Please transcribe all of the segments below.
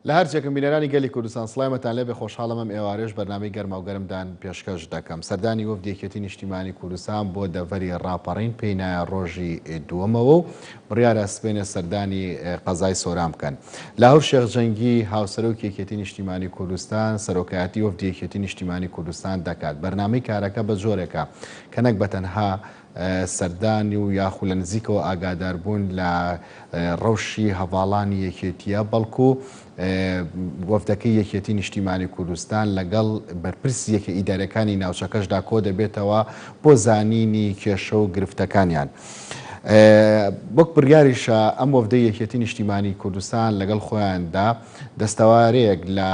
لە هەر جێکم بینەرانی گەلی کوردستان سڵامەتان لێبێ خۆشحاڵم ئەم ئێوارەش بەرنامەی گەرماو گەرمدان پێشکەش دەکەم سەردانی وەفدی یەکێتی نیشتیمانی کوردستان بۆ دەڤەری ڕاپەڕین پێی نایە ڕۆژی دووەمەوە و بڕیارە سبەینێ سەردانی قەزای سۆران بکەن. لاهور شێخ جەنگی، هاوسەرۆکی یەکێتی نیشتیمانی کوردستان، سەرۆکایەتی وەفدی یەکێتی نیشتیمانی کوردستان دەکات. بەرنامەی کارەکە بە جۆرێکە کە نەک بە تەنها سەردانی و یاخو لە نزیکەوە ئاگاداربوون لە ڕەوشی هەڤاڵانی یەکێتییە، بەڵکو وەفدەکەی یەکێتی نیشتیمانی کوردستان لەگەڵ بەرپرسی یەکە ئیداریەکانی ناوچەکەشدا کۆدەبێتەوە بۆ زانینی کێشە و گرفتەکانیان. وەک بڕیاریشە ئەم وەفدەی یەکێتی نیشتیمانی کوردستان لەگەڵ خۆیاندا دەستەوارەیەک لە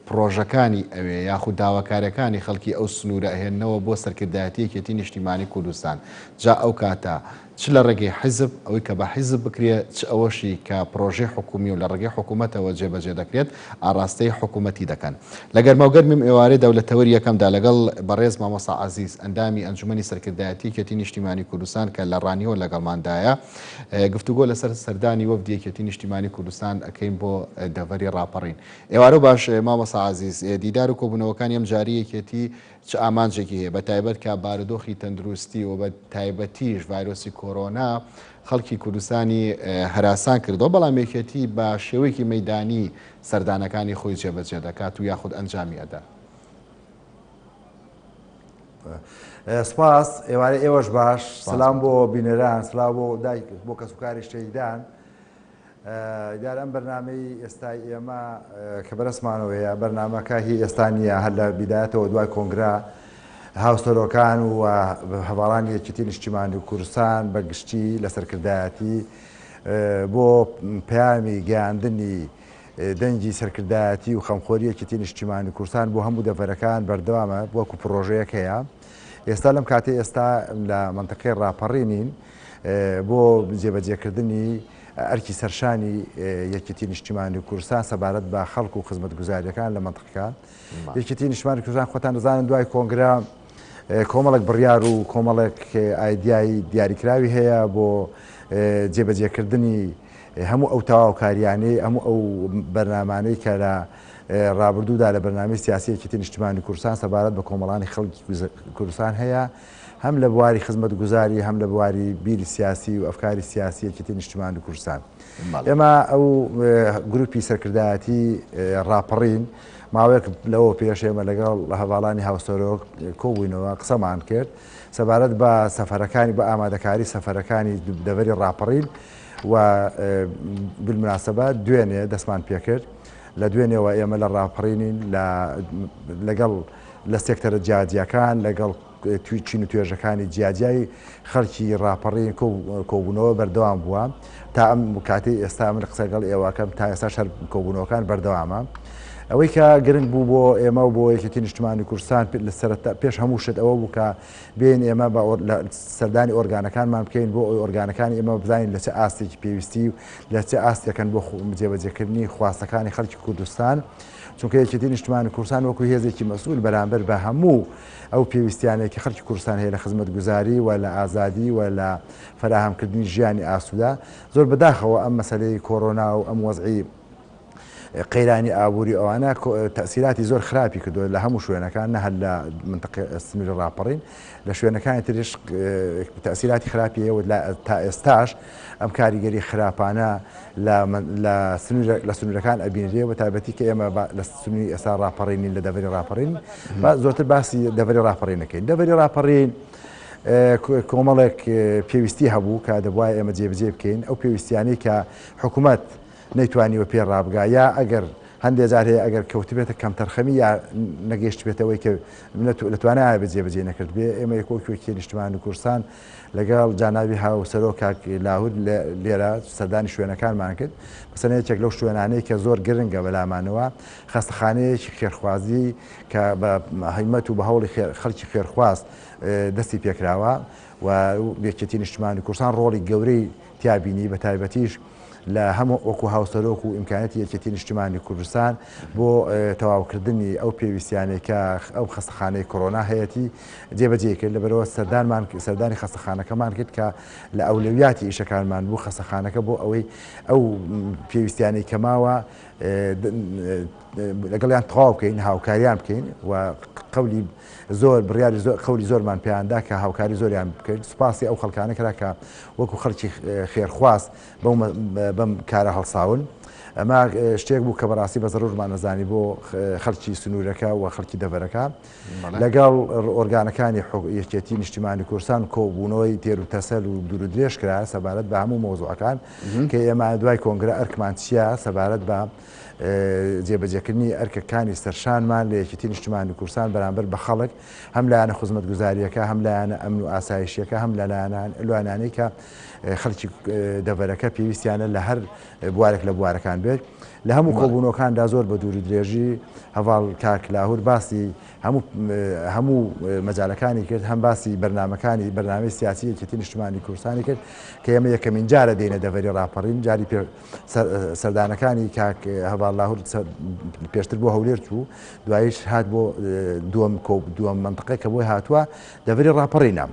پڕۆژەکانی ئەوێ یاخود داواکاریەکانی خەڵکی ئەو سنوورە ئەهێننەوە بۆ سەرکردایەتی یەکێتی نیشتیمانی کوردستان جا ئەو کاتە چ لە ڕێگەی حیزب، ئەوەی کە بە حیزب بکرێ، چ ئەوەشی کە پڕۆژەی حکوومی و لە ڕێگەی حکوومەتەوە جێبەجێ دەکرێت، ئاڕاستەی حکوومەتی دەکەن. لە گەرماوگەرمی ئەم ئێوارەیەدا و لە تەوەری یەکەمدا لەگەڵ بەڕێز مامۆستا عەزیز، ئەندامی ئەنجومەنی سەرکردایەتی یەکێتی نیشتیمانی کوردستان کە لە ڕانیەوە لەگەڵماندایە، گفتوگۆ لەسەر سەردانی وەفدی یەکێتی نیشتیمانی کوردستان ئەکەین بۆ دەڤەری ڕاپەڕین. ئێوارە باش مامۆستا عەزیز، دیدار و کۆبوونەوەکانی ئەمجارەی یەکێتی چ ئامانجێکی هەیە بەتایبەت کە بارودۆخی تەندروستی و بە تایبەتیش ڤایرۆسی کۆرۆنا خەڵکی کوردستانی هەراسان کردەوە، بەڵام یەکێتی بە شێوەیەکی مەیدانی سەردانەکانی خۆی جێبەجێ دەکات و یاخود ئەنجامی ئەدا. سپاس، ئێوارەی ئێوەش باش، سلام بۆ بینەران، سلاو بۆ دایک بۆ کەسوکاری شەهیدان. دیارە ئەم بەرنامەی ئێستای ئێمە کە بەرەسمانەوەیە بەرنامەکە هی ئێستا نییە هەر لە بیدایەتەوە دوای کۆنگرا هاوسەرۆکان و هەواڵانی یەکێتی نیشتیمانی و کوردستان بە گشتی لە سەرکردایەتی بۆ پەیامی گەیاندنی دەنگی سەرکردایەتی و خەمخۆری یەکێتی نیشتیمانی کوردستان بۆ هەموو دەڤەرەکان بەردەوامە وەکو پڕۆژەیەک هەیە ئێستا لەم کاتی ئێستا لە مەنتقەی ڕاپەڕینین بۆ جێبەجێکردنی ئەرکی سەرشانی یەکێتی نیشتیمانی کوردستان سەبارەت بە خەڵک و خزمەتگوزاریەکان لە مەنتقەکە. یەکێتی نیشتمانی کوردستان خۆتان دەزانن دوای کۆنگرە کۆمەڵێک بڕیار و کۆمەڵێک ئایدیای دیاریکراوی هەیە بۆ جێبەجێکردنی هەموو ئەو تەواوکاریانەی هەموو ئەو بەرنامانەی کە لە ڕابردوودا لە بەرنامەی سیاسی یەکێتی نیشتمانی کوردستان سەبارەت بە کۆمەڵانی خەڵکی کوردستان هەیە هەم لە بواری خزمەتگوزاری هەم لە بواری بیری سیاسی و ئەفکاری سیاسی یەکێتی نیشتمانی کوردستان. ئێمە ئەو گروپی سەرکردایەتی ڕاپەڕین ماوەیەک لەوە پێش ئێمە لەگەڵ هەڤاڵانی هاوسەرۆک کۆبووینەوە قسەمان کرد سەبارەت بە سەفەرەکانی بە ئامادەکاری سەفەرەکانی دەڤەری ڕاپەڕین و بالمناسبە دوێنێ دەستمان پێکرد لە دوێنێوە ئێمە لە ڕاپەڕینین لەگەڵ لە سێکتەرە جیاجیاکان لەگەڵ چین و توێژەکانی جیاجیای خەڵکی ڕاپەڕین کۆبوونەوە بەردەوام بووە تا ئەم کاتەی ئێستا من قسە لەگەڵ ئێوەکەم تا ئێستاش هەر کۆبوونەوەکان بەردەوامە. ئەوەی کە گرنگ بوو بۆ ئێمە و بۆ یەکێتی نیشتمانی کوردستان لە سەرەتا پێش هەموو شت ئەوە بوو کە بێین ئێمە بە سەردانی ئۆرگانەکانمان بکەین بۆ ئەوەی ئۆرگانەکانی ئێمە بزانین لە چ ئاستێکی پێویستی و لە چ ئاستێکن بۆ جێبەجێکردنی خواستەکانی خەڵکی کوردستان چونکە یەکێتی نیشتمانی کوردستان وەکو هێزێکی مەسئول بەرامبەر بە هەموو ئەو پێویستیانەی کە خەڵکی کوردستان هەیە لە خزمەتگوزاری و لە ئازادی و لە فەراهەمکردنی ژیانی ئاسوودە، زۆر بەداخەوە ئەم مەسەلەی کۆرۆنا و ئەم وەزعی قەیرانی ئابووری ئەوانە تەئسیراتی زۆر خراپی کردووە لە هەموو شوێنەکان نە هەر لە منتەقەی سنووری ڕاپەڕین لە شوێنەکانی تریش تەئسیراتی خراپی هەیە و تا ئێستاش ئەم کاریگەری خراپانە لە سنوورەکان ئەبینرێ بە تایبەتی کە ئێمە لە سنووری ئێستا ڕاپەڕینین لە دەڤەری ڕاپەڕین با زۆرتر باسی دەڤەری ڕاپەڕین نەکەین دەڤەری ڕاپەڕین کۆمەڵێک پێویستی هەبوو کە دەبواە ئێمە جێبجێ بکەین ئەو پێویستیانەی کە حکوومەت نەیتوانیوە پێ ڕابگا یا ئەگەر هەندێ جار هەیە ئەگەر کەوتبێتە کەمتەرخەمی یا نەگەیشتبێتەوەی کە لە توانایە بێ جێبەجێ نەکردبێ ئێمە یەکۆکی نیشتمان و کوردستان لەگەڵ جانابی هاوسەرۆک کاک لاهور لێرە سەردانی شوێنەکانمان کرد مەسەلەن یەکێک لەو شوێنانەی کە زۆر گرنگە بەلامانەوە خەستەخانەیەکی خێرخوازی کە بە هیمەت و بە هەوڵی خەڵکی خێرخواز دەستی پێکراوە و یەکێتی نیشتمانی کوردستان ڕۆڵی گەورەی تیا بینی بە تایبەتیش لە هەم وەکو هاوسەرۆک و ئیمکانیەتی یەکێتی نیشتیمانی کوردستان بۆ تەواوکردنی ئەو پێویستیانەی کە ئەو خەستەخانەی کۆرۆنا هەیەتی جێبەجێی کرد، لەبەرئەوە سەردانمان سەردانی خەستەخانەکەمان کرد کە لە ئەولەویاتی ئیشەکانمان بوو خەستەخانەکە بۆ ئەوەی ئەو پێویستیانەی کە ماوە لەگەڵیان تەواو بکەین هاوکاریان بکەین و قەولی زۆر بڕیاری زۆر قەولی زۆرمان پێیاندا کە هاوکاری زۆریان بکەین سوپاسی ئەو خەڵکانە کرا کە وەکو خەڵکی خێرخواز بەم کارە هەڵساون. ئەمە شتێک بوو کە بەڕاستی بە زەرورمان نەزانی بۆ خەڵکی سنوورەکە و خەڵکی دەڤەرەکە. لەگەڵ ئۆرگانەکانی یەکێتی نیشتیمانی کوردستان کۆبوونەوەی تێر و تەسەل و دوور و درێژ کرا سەبارەت بە هەموو مەوزوعەکان کە ئێمە دوای کۆنگرە ئەرکمان چییە سەبارەت بە جێبەجێکردنی ئەرکەکانی سەرشانمان لە یەکێتی نیشتیمانی کوردستان بەرامبەر بە خەڵک هەم لایەنە خزمەتگوزارییەکە هەم لایەنە ئەمن و ئاسایشیەکە هەم لە لایەنانەی کە خەڵکی دەڤەرەکە پێویستیانە لە هەر بوارێک لە بوارەکان بێت. لە هەموو کۆبوونەوەکاندا زۆر بە دوور و درێژی هەڤاڵ کاک لاهور باسی هەموو هەموو مەجالەکانی کرد، هەم باسی بەرنامەکانی بەرنامەی سیاسی یەکێتی نیشتمانی کوردستانی کرد کە ئێمە یەکەمین جارە دێینە دەڤەری ڕاپەڕین، جاری پێ سەردانەکانی کاک هەڤاڵ لاهور پێشتر بۆ هەولێر چوو، دواییش هات بۆ دووەم کۆ دووەم مەنتقەی کە بۆی هاتووە دەڤەری ڕاپەڕینە.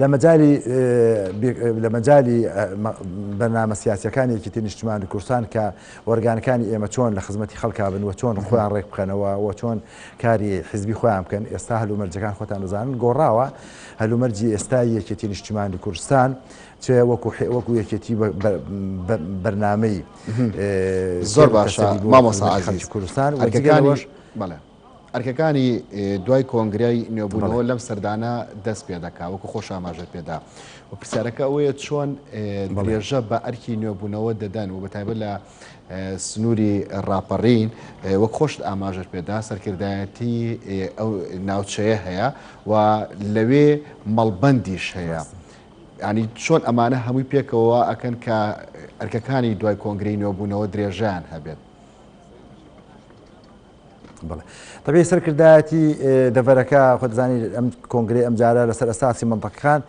لە مەجالی لە مەجالی بەرنامە سیاسیەکانی یەکێتی نیشتمانی کوردستان کە ئۆرگانەکانی ئێمە چۆن لە خزمەتی خەڵکا بن و چۆن خۆیان ڕێک بخەنەوە و چۆن کاری حزبی خۆیان بکەن ئێستا هەلومەرجەکان خۆتان دەزانن گۆڕاوە هەلومەرجی ئێستای یەکێتی نیشتمانی کوردستان چ وەکو وەکو یەکێتی بەرنامەی زۆر باشە مامۆستا عەزیز کوردستان وەرگەکانیش بەڵێ ئەرکەکانی دوای کۆنگرەی نوێبوونەوە لەم سەردانە دەست پێ دەکا وەکو خۆش ئاماژەت پێدا و پرسیارەکە ئەوەیە چۆن درێژە بە ئەرکی نوێبوونەوە دەدەن و بەتایبەت لە سنووری ڕاپەڕین وەک خۆشت ئاماژەت پێدا سەرکردایەتی ئەو ناوچەیە هەیە و لەوێ مەڵبەندیش هەیە. ینی چۆن ئەمانە هەمووی پێکەوە ئەکەن کە ئەرکەکانی دوای کۆنگرەی نوێبوونەوە درێژەیان هەبێت. بەڵێ تەبیعی سەرکردایەتی دەڤەرەکە خۆت دەزانی ئەم کۆنگرەی ئەمجارە لەسەر ئەساسی مەنتەقەکان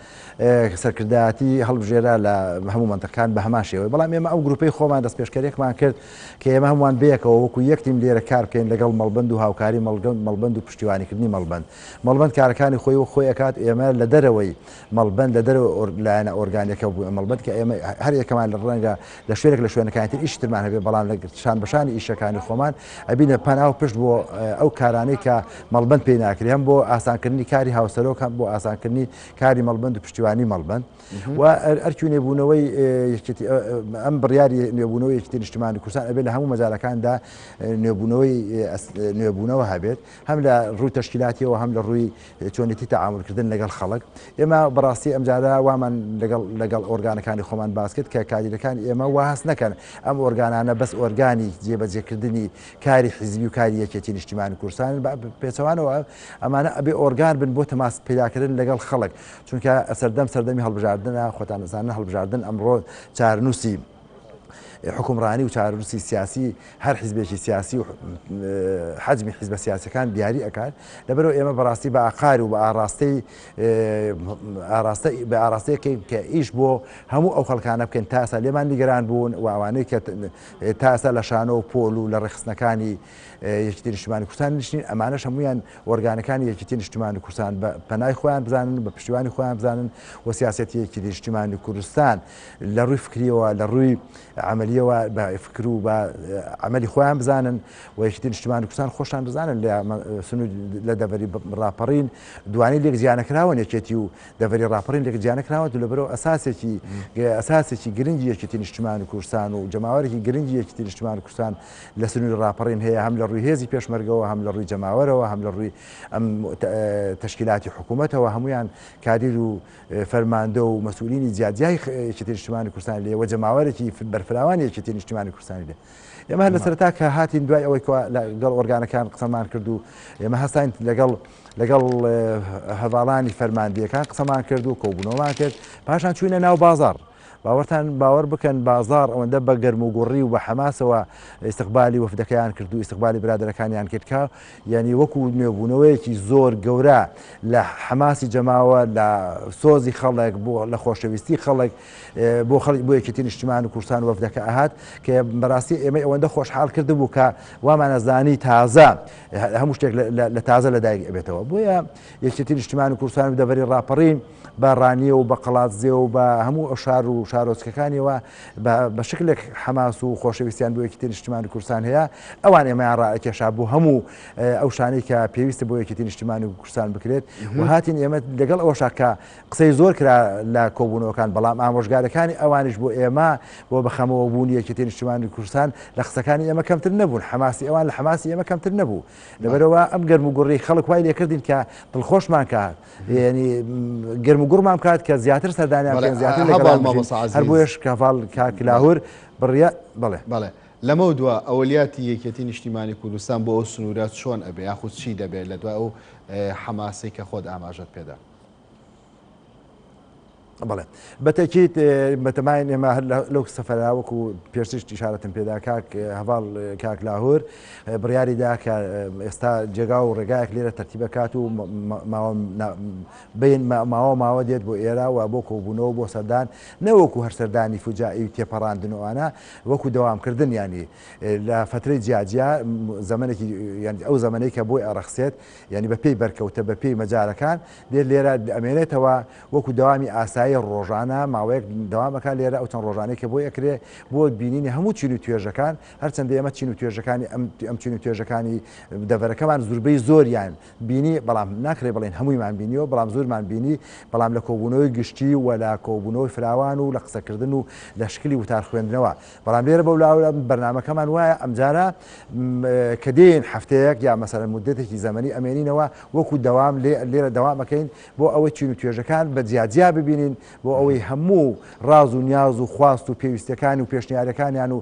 سەرکردایەتی هەڵبژێرا لە هەموو مەنتەقەکان بە هەمان شێوەی بەڵام ئێمە ئەو گروپەی خۆمان دەست پێشکەرێکمان کرد کە ئێمە هەمووان بەیەکەوە وەکو یەک تیم لێرە کار بکەین لەگەڵ مەڵبەند و هاوکاری مەڵبەند و پشتیوانیکردنی مەڵبەند مەڵبەند کارەکانی خۆی وەک خۆی ئەکات ئێمە لە دەرەوەی مەڵبەند لە دەرەوەی لایەنە ئۆرگانیەکە بوو مەڵبەند کە ئێمە هەر یەکەمان لە ڕەنگە لە شوێنێک لە شوێنەکانی تر ئیشی ترمان هەبێ بەڵام لە شان بەشانی ئیشەکانی خۆمان ئەبینە پەنا و پشت بۆ ئەو کارانەی کە مەڵبەند پێی ناکرێ هەم بۆ ئاسانکردنی کاری هاوسەرۆک هەم بۆ ئاسانکردنی کاری مەڵبەند و پشتیوانی مەڵبەند و ئەرکی نوێبوونەوەی یەکێتی ئەم بڕیاری نوێبوونەوەی یەکێتی نیشتمانی کوردستان ئەبێ لە هەموو مەجالەکاندا نوێبوونەوەی نوێبوونەوە هەبێت هەم لە ڕووی تەشکیلاتیەوە هەم لە ڕووی چۆنێتی تەعامولکردن لەگەڵ خەڵک. ئێمە بەڕاستی ئەمجارە وامان لەگەڵ لەگەڵ ئۆرگانەکانی خۆمان باس کرد کە کادیرەکانی ئێمە وا هەست نەکەن ئەم ئۆرگانانە بەس ئۆرگانی جێبەجێکردنی کاری حیزبی و کاری یەکێتی نیشتیمانی کوردستانن، بە پێچەوانەوە ئەمانە ئەبێ ئۆرگان بن بۆ تەماس پەیداکردن لەگەڵ خەڵک، چونکە سەردەم سەردەمی هەڵبژاردنە، خۆتان ئەزانن هەڵبژاردن ئەمڕۆ چارەنووسی حوکمڕانی و چارەنووسی سیاسی هەر حیزبێکی سیاسی و حەجمی حیزبە سیاسەکان دیاری ئەکات لەبەرەوە ئێمە بەڕاستی بە ئاقار و بە ئاڕاستەی ئاراستە بە ئاراستەیەکەین کە ئیش بۆ هەموو ئەو خەڵکانە بکەین تا ئێستا لێمان نیگەران بوون و ئەوانەی کە تا ئێستا لە شانۆ و پۆل و لە ڕێکخستنەکانی یەکێتی نیشتمانی کوردستان نشتین ئەمانەش هەمویان ئۆرگانەکانی یەکێتی نیشتمانی کوردستان بە پەنای خۆیان بزانن بە پشتیوانی خۆیان بزانن و سیاسەتی یەکێتی نیشتمانی کوردستان لە ڕووی فکریەوە لە ڕووی عەمەلیەوە بە فکر و بە عەمەلی خۆیان بزانن و یەکێتی نیشتمانی کوردستان خۆشتان دەزانن لە سنوور لە دەڤەری ڕاپەڕین دوانی لێک جیانەکراون یەکێتی و دەڤەری ڕاپەڕین لێک جیانەکراون و لەبەرەوە ئەساسێکی ئەساسێکی گرنگی یەکێتی نیشتمانی کوردستان و جەماوەرێکی گرنگی یەکێتی نیشتمانی کوردستان لە سنووری ڕاپەڕین هەیە هەم لە ڕووی هێزی پێشمەرگەوە هەم لە ڕووی جەماوەرەوە هەم لە ڕووی ئەم تەشکیلاتی حکوومەتەوە هەمویان کادیر و فەرماندە و مەسئولینی جیاجیای یەکێتی نیشتمانی کوردستانی لێ و جەماوەرێکی بەرفراوانی یەکێتی نیشتمانی کوردستانی لێ. ئێمە هەر لە سەرەتا کە هاتین دوای ئەوەی کە لەگەڵ ئۆرگانەکان قسەمان کرد و ئێمە هەستاین لەگەڵ لەگەڵ هەڤاڵانی فەرماندیەکان قسەمان کرد و کۆبوونەوەمان کرد پاشان چوینە ناو بازاڕ. باوەڕتان باوەڕ بکەن بازاڕ ئەوەندە بە گەرم و گوڕی و بە حەماسەوە ئیستقبالی وەفدەکەیان کرد و ئیستقبالی برادەرەکانیان کرد کە یعنی وەکو نوێبوونەوەیەکی زۆر گەورە لە حەماسی جەماوە لە سۆزی خەڵک بۆ لە خۆشەویستی خەڵک بۆ خەڵک بۆ یەکێتی نیشتیمان و کوردستان وەفدەکە ئەهات کە بەڕاستی ئێمەی ئەوەندە خۆشحاڵ کردبوو کە وامانەزانی تازە هەموو شتێک لە تازە لەدایک ئەبێتەوە بۆیە یەکێتی نیشتیمان و کوردستان و دەڤەری ڕاپەڕین بە ڕانیە و بە قەڵادزێ و بە هەموو ئەو شار و شارۆچکەکانیەوە بە شکلێک حەماس و خۆشەویستیان بۆ یەکێتی نیشتیمان و کوردستان هەیە ئەوان ئێمەیان ڕائەکێشا بۆ هەموو ئەو شانەی کە پێویستە بۆ یەکێتی نیشتیمان و کوردستان بکرێت و هاتین ئێمە لەگەڵ ئەوەشا کە قسەی زۆر کرا لە کۆبوونەوەکان بەڵام ئامۆژگارەکانی ئەوانیش بۆ ئێمە بۆ بەخەمەوە بوونی یەکێتی نیشتیمانی کوردستان لە قسەکانی ئێمە کەمتر نەبوون حەماسی ئەوان لە حەماسی ئێمە کەمتر نەبوو لەبەرئەوە ئەم گەرم و گوڕی خەڵک وای لێکردین کە دڵخۆشمان کات یعنی گەرم و گوڕمان بکات کە زیاتر سەردانیان بکەین زیاتر لەگەڵیان بژین هەر بۆیەش کاڤاڵ کاک لاهور بڕیا بەڵێ بەڵێ لەمەو دوا ئەولیاتی یەکێتی نیشتیمانی کوردستان بۆ ئەو سنوورە چۆن ئەبێ یاخود چی دەبێت لە دوای ئەو حەماسەی کە خۆت ئاماژەت پێدا؟ بەڵێ بەتەکیت بەتەماین ئێمە هەر لەو سەفەرا وەکو پێشتریش ئیشارەتم پێدا کاک هەڤاڵ کاک لاهور بڕیاری دا کە ئێستا جێگا و ڕێگایەک لێرە تەرتیبە کات و بین ماوە ماوە دێت بۆ ئێرە و بۆ کۆبوونەوە بۆ سەردان نەوەکو هەر سەردانی فجائی و تێپەڕاندن و ئەوانە وەکو دەوامکردن ینی لە فترەی جیاجیا زەمەنێکی یعنی ئەو زەمەنەی کە بۆی ئەڕەخسێت یعنی بە پێی بەرکەوتە بە پێی مەجارەکان دێت لێرە ئەمێنێتەوە وەکو دەوامی ئاسایی ڕۆژانە ماوەیەک دەوام ئەکات لێرە ئەو چەند ڕۆژانەی کە بۆی ئەکرێ بۆ بینینی هەموو چین و توێژەکان هەرچەندە ئێمە چین و توێژەکانی ئەم ئەم چین و توێژەکانی دەڤەرەکەمان زوربەی زۆریان بینی بەڵام ناکرێ بڵێن هەموویمان بینیوە بەڵام زۆرمان بینی بەڵام لە کۆبوونەوەی گشتی و لە کۆبوونەوەی فراوان و لە قسەکردن و لە شکلی وتار خوێندنەوە بەڵام لێرە بەو لاوە بەرنامەکەمان وایە ئەمجارە کە دێین هەفتەیەک یا مەسەلەن مودەتێکی زەمەنی ئەمێنینەوە وەکو دەوام لێرە دەوام ئەکەین بۆ ئەوەی چین و توێژەکان بە جیاجیا ببینین بۆ ئەوەی هەموو ڕاز و نیاز و خواست و پێویستەکان و پێشنیارەکانیان و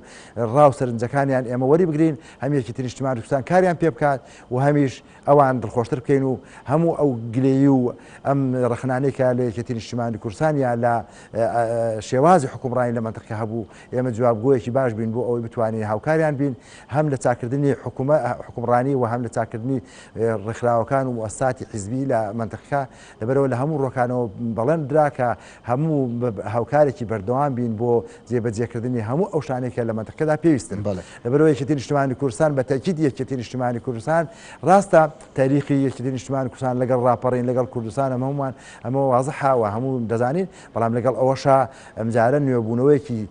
ڕا و سەرنجەکانیان ئێمە وەری بگرین هەم یەکێتی نیشتمان کوردستان کاریان پێ بکات و هەمیش ئەوان دڵخۆشتر بکەین و هەموو ئەو گلەیی و ئەم ڕەخنانەی کە لە یەکێتی نیشتیمانی کوردستان یا لە شێوازی حوکمڕانی لە مەنتقەکە هەبوو ئێمە جوابگۆیەکی باش بین بۆ ئەوەی بتوانین هاوکاریان بین هەم لە چاکردنی حکومە حوکمڕانی و هەم لە چاکردنی ڕێکخراوەکان و موئەسساتی حیزبی لە مەنتقەکە لەبەرئەوە لە هەموو ڕووەکانەوە بەڵێن درا کە هەموو هاوکارێکی بەردەوام بین بۆ جێبەجێکردنی هەموو ئەو شتانەی کە لە مەنتقەکەدا پێویستن. لەبەرئەوە یەکێتی نیشتمانی کوردستان بە تەئکید یەکێتی نیشتمانی کوردستان ڕاستە تاریخی یەکێتی نیشتمانی کوردستان لەگەڵ ڕاپەڕین لەگەڵ کوردستان ئەمە هەموومان ئەمە وازحە و هەموو دەزانین بەڵام لەگەڵ ئەوەشا ئەمجارە نوێبوونەوەیەکی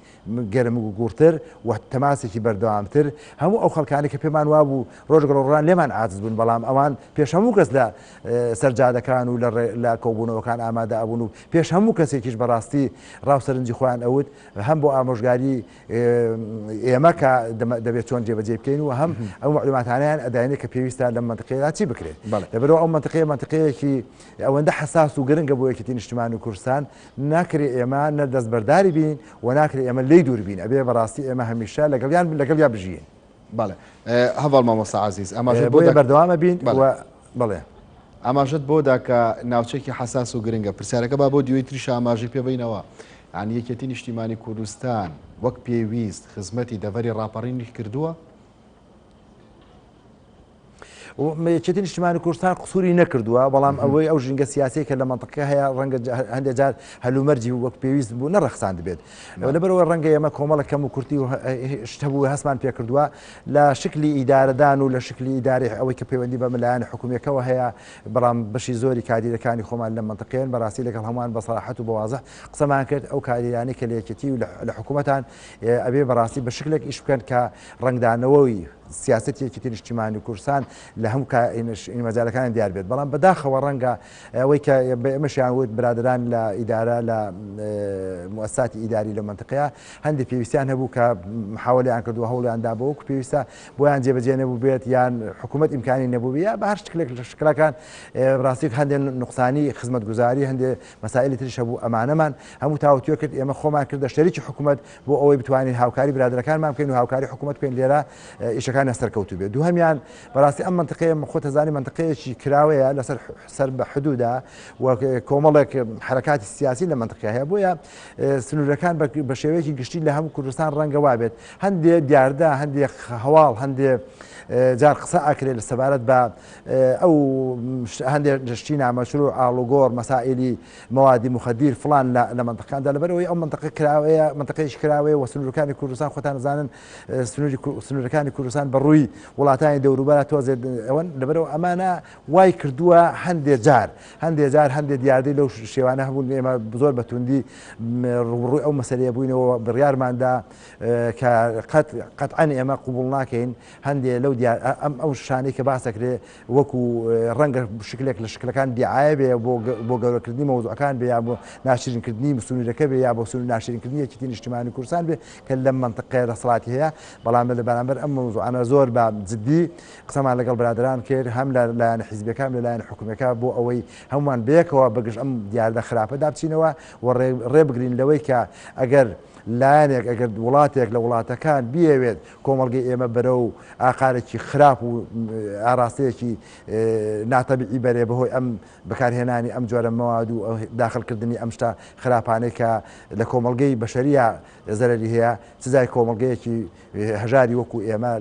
گەرم و گوڕتر و تەماسێکی بەردەوامتر هەموو ئەو خەڵکانەی کە پێمان وابوو ڕۆژ ڕۆژان لێمان عاجز بوون بەڵام ئەوان پێش هەموو کەس لە سەر جادەکان و لە کۆبوونەوەکان ئامادە ئەبوون و پێش هەموو کەسێکیش بەڕاستی ڕاو سەرنجی خۆیان ئەوت هەم بۆ ئامۆژگاری ئێمە کە دەبێت چۆن جێبەجێ بکەین و هەم ئەو مەعلوماتانەیان ئەداینێ کە پێویستە لەم مەنتقەیەدا چی بکرێت لەبەرئەوە ئەو مەنتقەیە مەنتقەیەکی ئەوەندە حەساس و گرنگە بۆ یەکێتی نیشتمان و کوردستان ناکرێ ئێمە نە دەستبەرداری بین و ناکرێ ئێمە لێی دوور بین ئەبێ بەڕاستی ئێمە هەمیشە لەگەڵیان لەگەڵیا بژیین. بەڵێ هەڤاڵ مامۆستا عەزیز ئاماژەت بۆ بۆیە بەردەوام ئەبین و بەڵێ. ئاماژەت بۆ دا کە ناوچەیەکی حەساس و گرنگە پرسیارەکە با بۆ دیوەی تریش ئاماژەی پێ بەینەوە یانی یەکێتی نیشتیمانی کوردستان وەک پێویست خزمەتی دەڤەری ڕاپەڕینی کردووە؟ یەکێتی نیشتمانی کوردستان قسوری نەکردووە بەڵام ئەوەی ئەو ژینگە سیاسیە کە لە مەنتقەکە هەیە ڕەنگە هەندێک جار هەلومەرجی وەک پێویست بوو نەڕەخساند بێت لەبەرەوە ڕەنگە ئێمە کۆمەڵە کەم و کورتی و شت هەبوو هەستمان پێکردووە لە شکلی ئیدارەدان و لە شکلی ئیداری ئەوەی کە پەیوەندی بە ملایەن حکومیەکەوە هەیە بەڵام بەشی زۆری کادیرەکانی خۆمان لە مەنتقەیەن بەڕاستی لەگەڵ هەمووان بە سەراحەت و بە وازح قسەمان کرد ئەو کادیرانەی کە لە یەکێتی و لە حکوومەتان ئەبێ بەڕاستی بە شکلێک ئیش بکەن کە ڕەنگدانەوەی سیاسەتی یەکێتی نیشتیمانی کوردستان لە هەموو مەجالەکان دیار بێت بەڵام بەداخەوە ڕەنگە ئەوەی کە بە ئێمەشیان وت برادران لە ئیدارە لە موساتی ئیداری لە منطقەیە هەندێک پێویستیان هەبوو کە محاولیان کردو هەوڵیان دا بۆ وەکو پێویستە بۆیان جێبەجێ نەبوو بێت یان حکوومەت ئیمکانی نەبوو یا بە هەر شکلێک لە شکلەکان ڕاستی هەندێک نقصانی خزمەتگوزاری هەندێک مەسائلی تریش هەبوو ئەمانەمان هەموو تاوتوێ کرد ئێمە خۆمان کردە شەریکی حکوومەت بۆ ئەوەی بتوانین هاوکاری برادەرەکانمان بکەین و هاوکاری حکوومەت بکەین لێرە ئیشەکان. ئیشەکانیان سەرکەوتوو بێت. دووهەمیان بەڕاستی ئەم مەنتقەیە خۆت ئەزانی مەنتقەیەکی کراوەیە لەسەر سەر بە حدوودە و کۆمەڵێک حەرەکاتی سیاسی لە مەنتقە هەیە، بۆیە سنوورەکان بە شێوەیەکی گشتی لە هەموو کوردستان ڕەنگە وابێت هەندێ دیاردە، هەندێ هەواڵ، هەندێ جار قسە ئەکرێت لە سەبارەت بە ئەو هەندێک شتی نامەشروع، ئاڵوگۆڕ، مەسائلی مەوادی موخەدیر فڵان لە مەنتقەکاندا، لەبەرئەوەی ئەو مەنتقە کراوەیە، مەنتقەیەکی کراوەیە و سنوورەکانی کوردستان خۆتان ئەزانن سنووری سنوورەکانی کوردستان بە ڕووی وڵاتانی دەوروبەرا تۆزێ ئەوەن، لەبەرئەوە ئەمانە وای کردووە هەندێ جار هەندێ جار هەندێ دیاردەی لەو شێوانە هەبوون، ئێمە زۆر بە توندی ڕووبەڕووی ئەو مەسەلەیە بووینەوە، بڕیارماندا کە قەت قەتعەن ئێمە قبوڵ ناکەین هەندێ لەو دیار ئەم ئەو شانەی کە باس دەکرێ وەکو ڕەنگە شکلێک لە شکلەکان دیعایە بێ بۆ گەورەکردنی مەوزوعەکان بێ یا بۆ ناشرینکردنی سنوورەکە بێ یا بۆ ناشرینکردنی یەکێتی نیشتیمانی کوردستان بێ کە لەم مەنتقەیە دەسەڵاتی هەیە، بەڵام لە بەرامبەر ئەم مەوزوعانە زۆر بە جدی قسەمان لەگەڵ برادەران کرد هەم لە لایەنە حیزبیەکان لە لایەنە حکومیەکە بۆ ئەوەی هەموومان بەیەکەوە بەگژ ئەم دیاردە خراپەدا بچینەوە و ڕێ بگرین لەوەی کە ئەگەر لایەنێک ئەگەر وڵاتێک لە وڵاتەکان بیەوێت کۆمەڵگەی ئێمە بەرەو ئاقارێکی خراپ و ئاراستەیەکی ناتەبیعی بەرێ بەهۆی ئەم بەکارهێنانی ئەم جۆرە مەواد و داخلکردنی ئەم شتە خراپانەی کە لە کۆمەڵگەی بەشەریە زەرەری هەیە، سزای کۆمەڵگەیەکی هەژاری وەکو ئێمە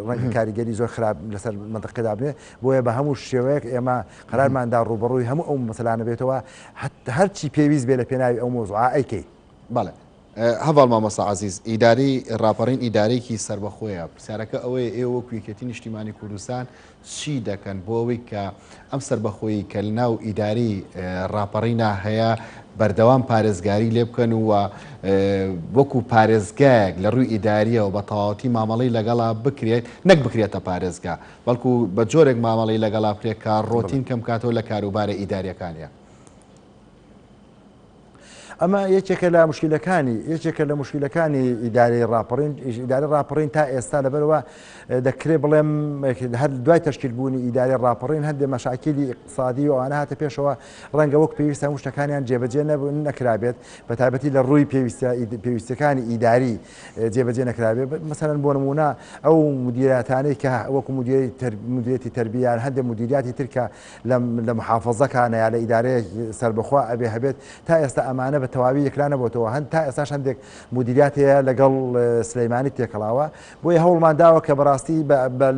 ڕەنگە کاریگەری زۆر خراپ لەسەر مەنتقەکە دابنێ، بۆیە بە هەموو شێوەیەک ئێمە قەرارمان دا ڕووبەڕووی هەموو ئەو مەسەلانە بێتەوە هەرچی پێویست بێ لە پێناوی ئەو مەوزوعە ئەیکەین. بەڵێ هەڤاڵ مامۆستا عەزیز، ئیدارەی ڕاپەڕین ئیدارەیەکی سەربەخۆیە، پرسیارەکە ئەوەیە ئێوە وەکو یەکێتی نیشتیمانی کوردستان چی دەکەن بۆ ئەوەی کە ئەم سەربەخۆیی کە لەناو ئیدارەی ڕاپەڕینا هەیە بەردەوام پارێزگاری لێ بکەن و وەکو پارێزگایەک لە ڕووی ئیداریەوە بە تەواوەتی مامەڵەی لەگەڵا بکرێت، نەک بکرێتە پارێزگا، بەڵکو بە جۆرێک مامەڵەی لەگەڵا بکرێت کە ڕۆتین کەم بکاتەوە لە کاروبارە ئیداریەکانیا. ئەمە یەکێکە لە مشکلەکانی یەکێکە لە مشکلەکانی ئیدارەی ڕاپەڕین ئیدارە ڕاپەڕین تا ئێستا لەبەرەوە دەکرێ بڵێم هەر دوای تەشکیل بوونی ئیدارەی ڕاپەڕین هەندێ مەشاکیلی ئیقتسادی و ئەوانە هاتە پێشەوە ڕەنگە وەک پێویستە هەموو شتەکانیان جێبەجێ نەکرابێت بە تایبەتی لە ڕووی پێویستەکانی ئیداری جێبەجێ نەکرابێت مەسەلەن بۆ نمونە ئەو مدیراتانەی کە وەکو مدیرێتی تربیان هەندێک مدیریاتی ترکە لە محافەزەکانە یا لە ئیدارەیەک سەربەخۆ ئەبێ هەبێت، تا ئێستا ئەمانە بە تەواوی یەکلا نەبۆتەوە، هەن تا ئێستاش هەندێک مودیریات هەیە لەگەڵ سلەیمانی تێکەڵاوە، بۆیە هەوڵمان داوە کە بەڕاستی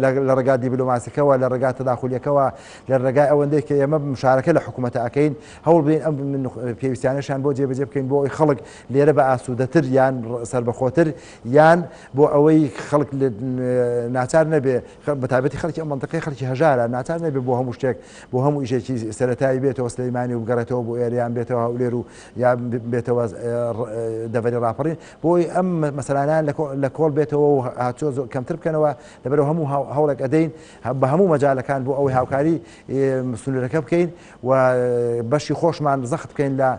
لە ڕێگا دیبلۆماسیەکەوە، لە ڕێگا تەداخولیەکەوە، لە ڕێگای ئەوەندەی کە ئێمە مشارەکە لە حکوومەتە ئەکەین، هەوڵ بدەین ئەم پێویستیانەشیان بۆ جێبەجێ بکەین بۆ ئەوەی خەڵک لێرە بە ئاسوودەتر یان سەربەخۆتر یان بۆ ئەوەی خەڵک ناچار نەبێ بەتایبەتی خەڵکی ئەم مەنتقەیە خەڵکی هەژارە، ناچار نەبێت بۆ هەموو شتێک، بۆ هەموو ئیشێکی سەرەتایی بێتەوە سلەیمانی و بگەڕێتەوە بۆ ئێرە یان بێتەوە هەولێر و یا بێتەوە دەڤەری ڕاپەڕین، بۆی ئەم مەسەلانەیان لە کۆڵ بێتەوە و هاتوچۆ کەمتر بکەنەوە، لەبەرئەوە هەموو هەوڵێک ئەدەین بە هەموو مەجالەکان بۆ ئەوەی هاوکاری سنوورەکە بکەین و بەشی خۆشمان زەخت بکەین لە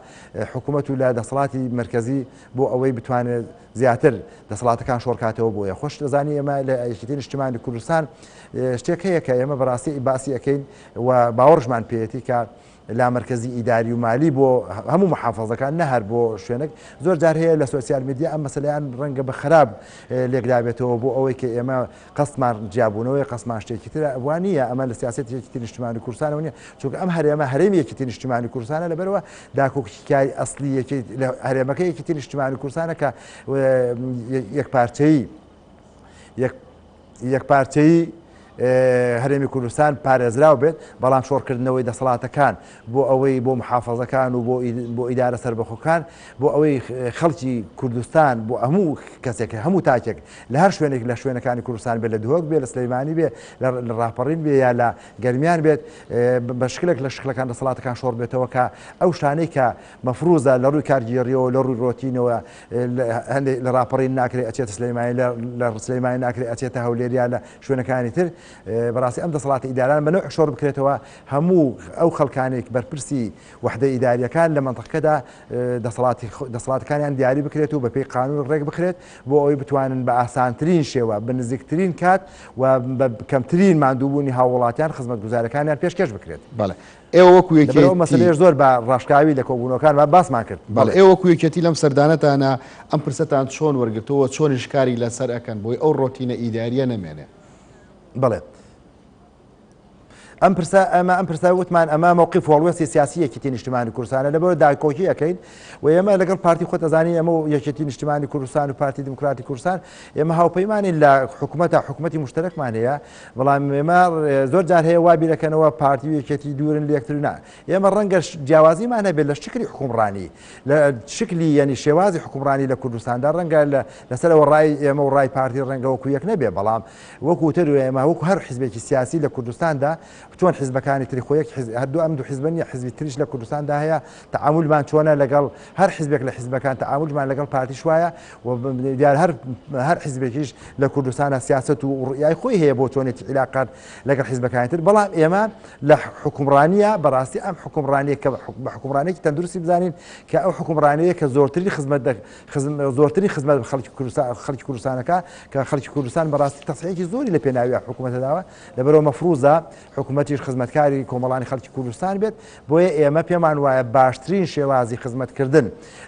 حکوومەت و لە دەسەڵاتی مەرکەزی بۆ ئەوەی بتوانێت زیاتر دەسەڵاتەکان شۆڕکاتەوە بۆیە خۆش دەزانی ئێمە لە یەکێتی نیشتمانی کوردستان شتێک هەیە کە ئێمە بەڕاستی باسی ئەەکەین و باوەڕشمان پێیەتی کە لامەرکەزی ئیداری و مالی بۆ هەموو محافظەکان نە هەر بۆ شوێنێک زۆر جار هەیە لە سۆسیال میدیا ئەم مەسەلەیان ڕەنگە بە خراپ لێکدابێتەوە بۆ ئەوەی کە ئێمە قەستمان جیابوونەوەی قەستمان شتێکی ترە وا نییە ئەمە لە سیاسەتی یەکێتی نیشتمانی کوردستانەوە نییە چونکە ئەم هەرێمە هەرێمی یەکێتی نیشتمانی کوردستانە لەبەرەوە داکۆکیکاری ئەسلی یەکێتی لە هەرێمەکە یەکێتی نیشتمانی کوردستانە کە یەکپارچەیی یەک یەکپارچەیی هەرێمی کوردستان پارێزراو بێت، بەڵام شۆڕکردنەوەی دەسەڵاتەکان بۆ ئەوەی بۆ محافەزەکان و بۆ ئیدارە سەربەخۆکان، بۆ ئەوەی خەڵکی کوردستان بۆ هەموو کەسێک هەموو تاکێک لە هەر شوێنێک لە شوێنەکانی کوردستان بێت لە دهۆک بێت لە سلەیمانی بێت لە ڕاپەڕین بێ یا لە گەرمیان بێت بە شکلێک لە شکلەکان دەسەڵاتەکان شۆڕ بێتەوە کە ئەو شتانەی کە مەفروزە لە ڕووی کارگێڕیەوە لە ڕووی ڕۆتینەوە هەندێک لە ڕاپەڕین ناکرێت ئەچێتە سلەیمانی لە سلەیمانی ناکرێت ئەچێتە هەولێر یا لە شوێنەکانی تر بەڕاستی ئەم دەسەڵاتە ئیداران بە نەوع شۆڕ بکرێتەوە هەموو ئەو خەڵکانێک بەرپرسی وەحدە ئیداریەکان لە مەنتەقەکەدا دەسەڵاتی دەسەڵاتەکانیان دیاری بکرێت و بەپێی قانون ڕێک بخرێت بۆ ئەوەی بتوانن بە ئاسانترین شێوە بە نزیکترین کات و بە کەمترین ماندووبوونی هاووڵاتیان خزمەتگوزارەکانیان پێشکەش بکرێت. بەڵێ ئێوە وەکو لەبەر ئەو یەکێتی. مەسەلەیەش زۆر بە ڕاشکاوی لە کۆبوونەوەکانمان باسمان کرد. بەڵێ ئێوە وەکو یەکێتی لەم سەردانەتانە ئەم پرسەتان چۆن وەرگرتووە و چۆنیش کاری لەسەر ئەکەن بۆی ئەو ڕۆتینە ئیدارییە نەمێنێ؟ بەڵێ. ئەم پرسە ئەمە ئەم پرسە وتمان ئەمە مەوقیف و هەڵوێستی سیاسی یەکێتی نیشتمانی کوردستانە لەبەر داکۆکی ئەەکەین و ئێمە لەگەڵ پارتی خۆت ئەزانی ئێمە و یەکێتی نیشتمانی کوردستان و پارتی دیموکراتی کوردستان ئێمە هاوپەیمانین لە حکوومەتە حکوومەتی مشتەرەکمان هەیە بەڵام ئێمە زۆر جار هەیە وا بیرەکەنەوە پارتی و یەکێتی دوورن لە یەکتر نا ئێمە ڕەنگە جیاوازیمان هەبێت لە شکلی حکومڕانی لە شکلی یعنی شێوازی حکومڕانی لە کوردستاندا ڕەنگە لەسەرەوە ڕای ئێمە و ڕای پارتی ڕەنگە وەکو یەک نەبێ بەڵام وەکو تر ئێمە وەکو هەر حزبێکی سیاسی لە کوردستاندا چۆن حزبەکانی تری خۆ یەک حزب هەردوو ئەم دوو حزبە نییە حزبی تریش لە کوردستاندا هەیە تەعامولمان چۆنە لەگەڵ هەر حزبێک لە حزبەکان تەعامولمان لەگەڵ پارتیش وایە و دیار هەر هەر حزبێکیش لە کوردستانە سیاست و ڕیای خۆی هەیە بۆ چۆنێتی عیلاقات لەگەڵ حزبەکانی تر بەڵام ئێمە لە حکومڕانیە بەڕاستی ئەم حکومڕانیە کە بە حکومڕانێکی تەندروستی بزانین کە ئەو حکومڕانەیە کە زۆرترین خزمەت زۆرترین خزمەت بە خەڵکی کوردستان خەڵکی کوردستانەکە کە خەڵکی کوردستان بەڕاستی تەسحیەکی زۆری لە پێناوی حکوومەتە داوە لەبەرەوە مەفروزە حکوومەتیش خزمەتکاری کۆمەڵانی خەڵکی کوردستان بێت بۆیە ئێمە پێمان وایە باشترین شێوازی خزمەتکردن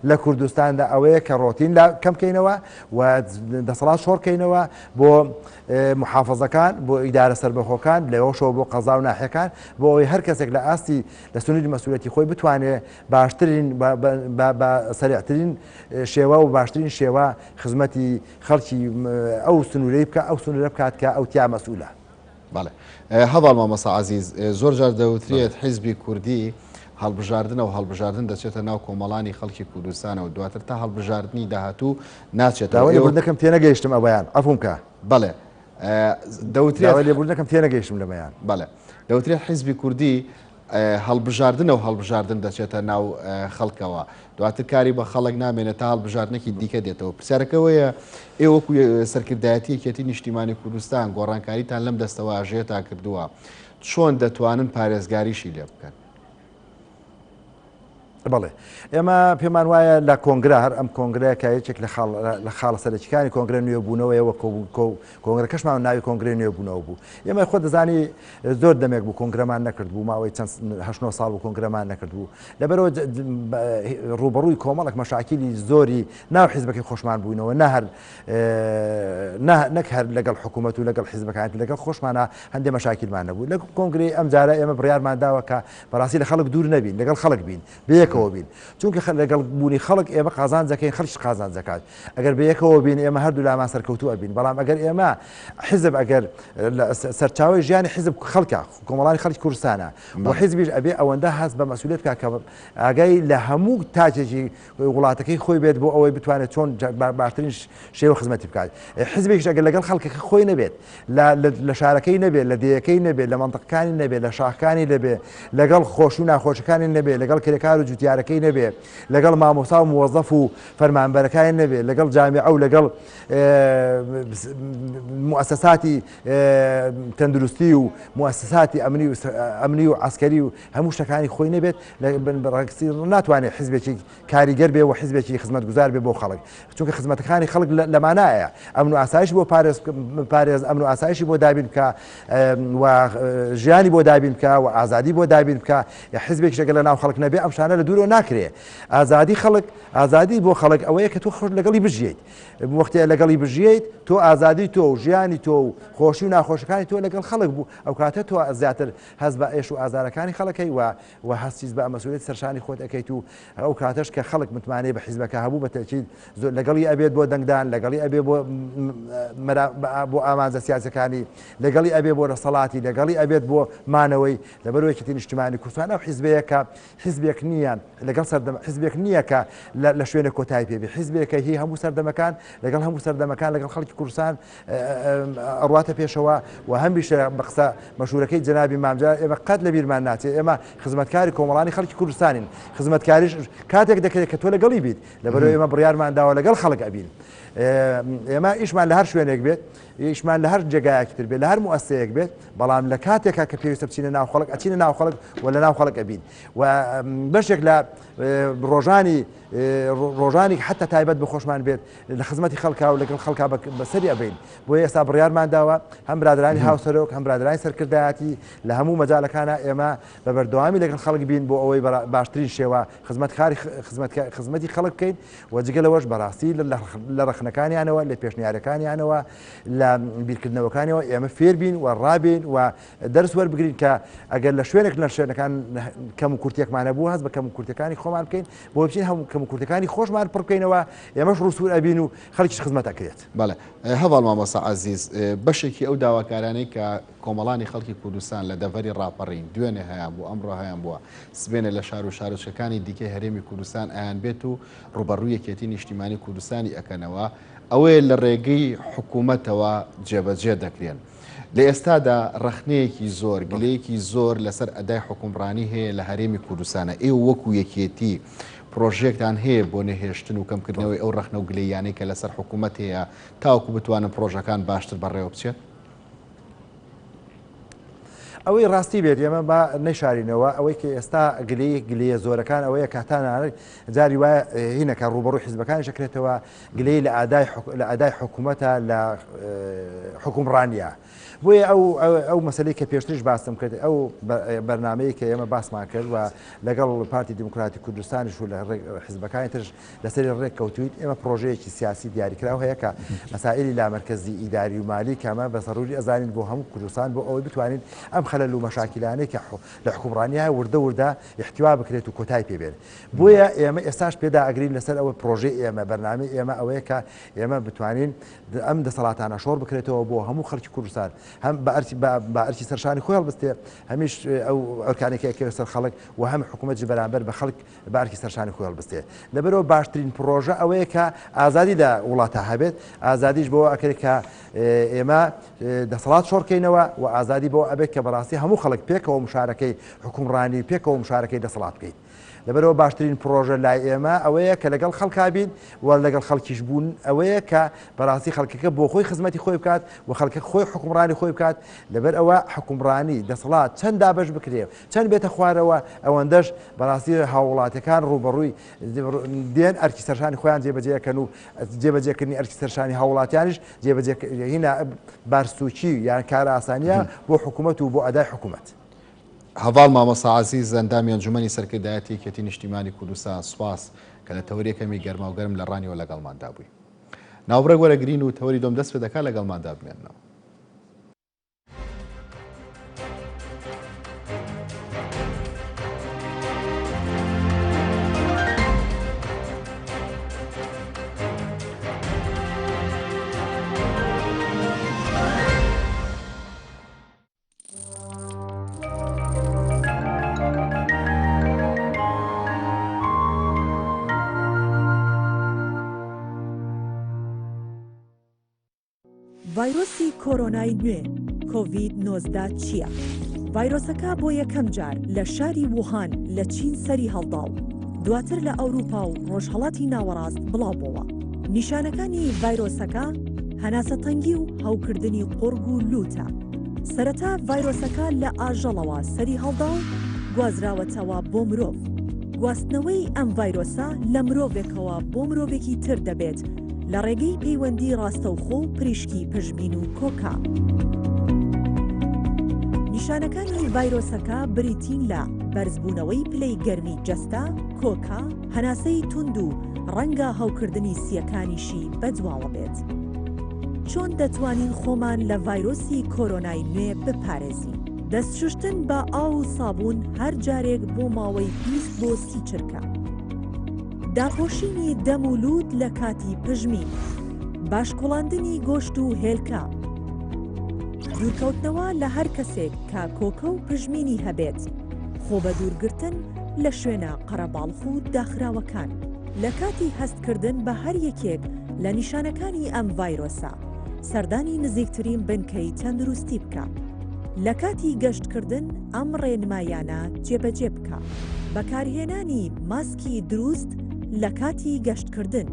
لە کوردستاندا ئەوەیە کە ڕۆتین لە کەمکەینەوە و دەسەڵات شۆڕکەینەوە بۆ محافظەکان بۆ ئیدارە سەربەخۆکان لەوەشەوە بۆ قەزا و ناحیەکان بۆ ئەوەی هەر کەسێک لە ئاستی لە سنووری مەسئولیەتی خۆی بتوانێ باشترین بە سەریعترین شێوە و باشترین شێوە خزمەتی خەڵکی ئەو سنوورەی بکە ئەو سنوورە بکات کە ئەو تیا مەسئولە. بەڵێ هەڤاڵ مامۆستا عەزیز زۆر جار دەوترێت حیزبی کوردی هەڵبژاردنە و هەڵبژاردن دەچێتە ناو کۆمەڵانی خەڵکی کوردستانەوە دواتر تا هەڵبژاردنی داهاتوو ناچێتەوە. داوای لێبوردن دەکەم تێنەگەیشتم ئەوەیان عەفوم کە. بەڵێ دەوترێت. داوای لێبوردن دەکەم تێنەگەیشتم لەمەیان. بەڵێ دەوترێت حیزبی کوردی هەڵبژاردنە و هەڵبژاردن دەچێتە ناو خەڵکەوە دواتر کاری بە خەڵک نامێنێت تا هەڵبژاردنێکی دیکە دێتەوە پرسیارەکە ئەوەیە ئێوە وەکو سەرکردایەتی یەکێتی نیشتیمانی کوردستان گۆڕانکاریتان لەم دەستەواژەیەتا کردووە چۆن دەتوانن پارێزگاریشی لێ بکەن؟ بەڵێ ئێمە پێمان وایە لە کۆنگرە هەر ئەم کۆنگرەیە کە یەکێک لە خاڵ لە خاڵە سەرەکیەکانی کۆنگرە نوێبوونەوەیە وە کۆنگرەکەشمان ناوی کۆنگرەی نوێبوونەوە بوو ئێمە خۆ دەزانی زۆر دەمێک بوو کۆنگرەمان نەکرد بوو ماوەی چەند هەشت ساڵ بوو کۆنگرەمان نەکرد بوو لەبەرەوە ڕوبەڕووی کۆمەڵک مەشاکیلی زۆری ناو حیزبەکەی خۆشمان بووینەوە نە هەر نەک هەر لەگەڵ حکوومەت و لەگەڵ حیزبەکان لەگەڵ خۆشمانە هەندێک مەشاکیلمان نەبوو لە کۆنگرەی ئەم جارە ئێمە بڕیارمان داوە کە بەڕاستی لە خەڵک دوور نەبین لەگەڵ خەڵک بین بەیەکەوە بین چونکە لەگەڵ بوونی خەڵک ئێمە قازانج دەکەین خەڵکیش قازانج دەکات ئەگەر بەیەکەوە بین ئێمە هەردوو لامان سەرکەوتوو ئەبین بەڵام ئەگەر ئێمە حزب ئەگەر سەرچاوەی ژیانی حزب خەڵکە کۆمەڵانی خەڵکی کوردستانە و حزبیش ئەبێ ئەوەندە هەست بە مەسئولیت بکات کە ئاگای لە هەموو تاکێکی وڵاتەکەی خۆی بێت بۆ ئەوەی بتوانێت چۆن باشترین شێوە خزمەتی بکات حزبێکیش ئەگەر لەگەڵ خەڵکەکە خۆی نەبێت لە شارەکەی نەبێت لە دێیەکەی نەبێت لە مەنتقەکانی نەبێت لە شاخەکانی نەبێت لەگەڵ خۆشی و ناخۆشەکانی نەبێت لەگەڵ کرێکار و جوتیارەکەی نەبێت لەگەڵ مامۆسا و موەزەف و فەرمانبەرەکانی نەبێت لەگەڵ جامیعە و لەگەڵ موئەسەساتی تەندروستی و موئەسەساتی ئەمنی و ئەمنی و عەسکەری و هەموو شتەکانی خۆی نەبێت ناتوانێت حزبێکی کاریگەر بێ و حزبێکی خزمەتگوزار بێ بۆ خەڵک چونکە خزمەتەکانی خەڵک لەمانایە ئەمن و ئاسایش بۆ پارێز پارێز ئەمن و ئاسایشی بۆ دابین بکە و ژیانی بۆ دابین بکە و ئازادی بۆ دابین بکە حزبێکیش ئەگەر لە ناو خەڵک نەبێ ئەم شانە لە دوورەوە ناکرێ ئازادی خەڵک ئازادی بۆ خەڵک ئەوەیە کە تۆ خۆش لەگەڵی بژیت وەختێ لەگەڵی بژیت تۆ ئازادی تۆ و ژیانی تۆ و خۆشی و ناخۆشەکانی تۆ لەگەڵ خەڵک بوو ئەو کاتە تۆ زیاتر هەست بە ئێش و ئازارەکانی خەڵکەی و و هەستیش بە مەسئولیەتی سەرشانی خۆت ئەکەیت و ئەو کاتەش کە خەڵک متمانەی بە حیزبەکە هەبوو بە تەئکید زۆر لەگەڵی ئەبێت بۆ دەنگدان لەگەڵی ئەبێ بۆ بۆ ئامانجە سیاسەکانی لەگەڵی ئەبێ بۆ دەسەڵاتی لەگەڵی ئەبێت بۆ مانەوەی لەبەرەوە یەکێتی نیشتمانی کوردستان ئەو حیزبەیە کە حیزبێک نییە لەگەڵ سەردەم حیزبێک نییە کە لە شوێنە کۆتایی پێ بێ حیزبێکە هی هەموو سەردەمەکان لەگەڵ هەموو سەردەمەکان لەگەڵ خەڵکی کوردستان ئەڕواتە پێشەوە و هەمیشە بە قسە مەشهورەکەی جەنابی مام جەلال ئێمە قەت لە بیرمان ناچێت ئێمە خزمەتکاری کۆمەڵانی خەڵکی کوردستانین خزمەتکاریش کاتێک دەکرێت کە تۆ لەگەڵی بیت لەبەرەوە ئێمە بڕیارمان داوە لەگەڵ خەڵک ئەبین ئێمە ئیشمان لە هەر شوێنێک بێت ئیشمان لە هەر جێگایەکی تر بێت لە هەر موئەسسەیەک بێت بەڵام لە کاتێکا کە پێویستە بچینە ناو خەڵک ئەچینە ناو خەڵک و لە ناو خەڵک ئەبین و بەشێک لە ڕۆژانی ڕۆژانی حتا تایبەت بە خۆشمان بێت لە خزمەتی خەڵکا و لەگەڵ خەڵکا بەسەری ئەبەین. بۆیە ئێستا بڕیارمان داوە هەم برادەرانی هاوسەرۆک، هەم برادەرانی سەرکردایەتی لە هەموو مەجالەکانا ئێمە بە بەردەوامی لەگەڵ خەڵک بین بۆ ئەوەی بە باشترین شێوە خزمەتکاری خزمەتی خەڵک بکەین و جگە لەوەش بەڕاستی لە ڕەخنە. ڕەخنەکانیانەوە، لە پێشنیارەکانیانەوە، لە بیرکردنەوەکانیەوە ئێمە فێر بین و ڕابێین و دەرس وەربگرین کە ئەگەر لە شوێنێک لە شوێنەکان کەم و کورتێکمان هەبوو هەست بە کەم و کورتەکانی خۆمان بکەین بۆ بچین هەموو کەم و کورتەکانی خۆشمان پڕ بکەینەوە ئێمەش ڕووسوور ئەبین و خەڵکیش خزمەت ئەکرێت. بەڵێ هەڤاڵ مامۆستا عەزیز، بەشێکی ئەو داواکارانەی کە کۆمەڵانی خەڵکی کوردستان لە دەڤەری ڕاپەڕین دوێنێ هەیانبوو، ئەمڕۆ هەیانبووە، سبەینێ لە شار و شارۆچکەکانی دیکەی هەرێمی کوردستان ئەیانبێت و ڕووبەڕووی یەکێتی نیشتیمانی کوردستانی ئەکەنەوە، ئەوەیە لە ڕێگەی حکوومەتەوە جێبەجێ دەکرێن. لە ئێستادا ڕەخنەیەکی زۆر، گلەیەکی زۆر لەسەر ئەدای حوکمڕانی هەیە لە هەرێمی کوردستانە، ئێوە وەکو یەکێتی پڕۆژەیەکتان هەیە بۆ نەهێشتن و کەمکردنەوەی ئەو ڕەخنە و گلەییانەی کە لەسەر حکوومەت هەیە تاوەکو بتوانن پڕۆژەکان باشتر بەڕێوە بچێت؟ ئەوەی ڕاستی بێت ئێمە با نەیشارینەوە ئەوەی کە ئێستا گلەیەک گلەیە زۆرەکان ئەوەیە کە تا جاری وایە هینەکە ڕووبەڕووی حیزبەکانیش ئەکرێتەوە گلەیی لە ئادای لە ئەدای حکوومەتە لە حکومڕانیە بۆیە ئەو ئەو مەسلەی کە پێشتریش باسم کرد ئەو بەرنمەیە کە ئێمە باسمان کرد و لەگەڵ پارتی دیموکراتی کوردستانیش و لە حزبەکانی ترش لەسەری ڕێک کەوتوین ئێمە پرۆژەیەکی سیاسی دیاریکراو هەیە کە مەسائلی لامەرکەزی ئیداری و مالی کەمە بە زەروری ئەزانین بۆ هەموو کوردستان بۆ ئەوەی بتوانین ئەم خەلەل و مەشاکیلانەی کە لە حکومڕانیە وردە وردە ئیحتوا بکرێت و کۆتای پێ بێن. بۆیە ئێمە ئێستاش پێدائەگرین لەسەر ئەوەی پڕۆژەی ئێمە، بەرنامەی ئێمە ئەوەیە کە ئێمە بتوانین ئەم دەسەڵاتانە شۆڕ بکرێتەوە بۆ هەموو خەڵکی کوردستان، هەم بە ئەرکی بە ئەرکی سەرشانی خۆی هەڵبستێ، هەمیش ئەو ئەرکانەی کە ئەکەوێت سەر خەڵک و هەم حکوومەتیش بەرامبەر بە خەڵک بە ئەرکی سەرشانی خۆی هەڵبستێ. لەبەرئەوە باشترین پڕۆژە ئەوەیە کە ئازادی لە وڵاتا هەبێت، ئازادیش بەوە ئەکرێت کە ئێمە دەسەڵات شۆڕکەینەوە و ئازادی بەوە ئەبێت کە بەڕاستی هەموو خەڵک پێکەوە مشارەکەی حوکمڕانی و پێکەوە مشارەکەی دەسەڵات بکەین. لەبەرئەوە باشترین پڕۆژە لای ئێمە ئەوەیە کە لەگەڵ خەڵکا بین و لەگەڵ خەڵکیش بوون ئەوەیە کە بەڕاستی خەڵکەکە بۆ خۆی خزمەتی خۆی بکات و خەڵکە خۆی حوکمڕانی خۆی بکات. لەبەر ئەوە حوکمڕانی دەسەڵات چەند دابەش بکرێ چەند بێتە خوارەوە ئەوەندەش بەڕاستی هاووڵاتیەکان ڕووبەڕووی دێن ئەرکی سەرشانی خۆیان جێبەجێ ئەکەن و جێبەجێکردنی ئەرکی سەرشانی هاووڵاتیانیش جێبەجێ هینا بارسووکی یان کارئاسانییە بۆ حکوومەت و بۆ ئەدای حکوومەت. هەڤاڵ مامۆستا عەزیز ئەندامی ئەنجومەنی سەرکردایەتی یەکێتی نیشتیمانی کوردستان سوپاس کە لە تەوەری یەکەمی گەرماوگەرم لە ڕانیەوە لەگەڵماندا بووی. ناوبڕێک وەرەگرین و تەوەری دووەم دەست پێدەکات لەگەڵماندا بمێننەوە. ڤایرۆسی کۆرۆنای نوێ، کۆڤید 19 چییە؟ ڤایرۆسەکە بۆ یەکەم جار لە شاری ووهان لە چین سەری هەڵدا و دواتر لە ئەوروپا و ڕۆژهەڵاتی ناوەڕاست بڵاوبۆوە. نیشانەکانی ڤایرۆسەکە هەناسەتەنگی و هەوکردنی قوڕگ و لووتە. سەرەتا ڤایرۆسەکە لە ئاژەڵەوە سەری هەڵدا و گوازراوەتەوە بۆ مرۆڤ. گواستنەوەی ئەم ڤایرۆسە لە مرۆڤێکەوە بۆ مرۆڤێکی تر دەبێت لە ڕێگەی پەیوەندی ڕاستەوخۆ و پریشکی پژمین و کۆکە. نیشانەکانی ڤایرۆسەکە بریتین لە بەرزبوونەوەی پلەی گەرمی جەستە، کۆکە، هەناسەی توند و ڕەنگە هەوکردنی سییەکانیشی بەدواوە بێت. چۆن دەتوانین خۆمان لە ڤایرۆسی کۆرۆنای نوێ بپارێزین؟ دەست شوشتن بە ئاو و سابوون هەر جارێک بۆ ماوەی 20 بۆ 30 چرکە. داپۆشینی دەم و لووت لە کاتی پژمین. باش کوڵاندنی گۆشت و هێلکە. دوورکەوتنەوە لە هەر کەسێک کە کۆکە و پژمینی هەبێت. خۆ بەدوورگرتن لە شوێنە قەرەباڵخ و داخراوەکان. لە کاتی هەستکردن بە هەر یەکێک لە نیشانەکانی ئەم ڤایرۆسە، سەردانی نزیکترین بنکەی تەندروستی بکە. لە کاتی گەشتکردن ئەم ڕێنمایانە جێبەجێ بکە. بەکارهێنانی ماسکی دروست لە کاتی گەشتکردن.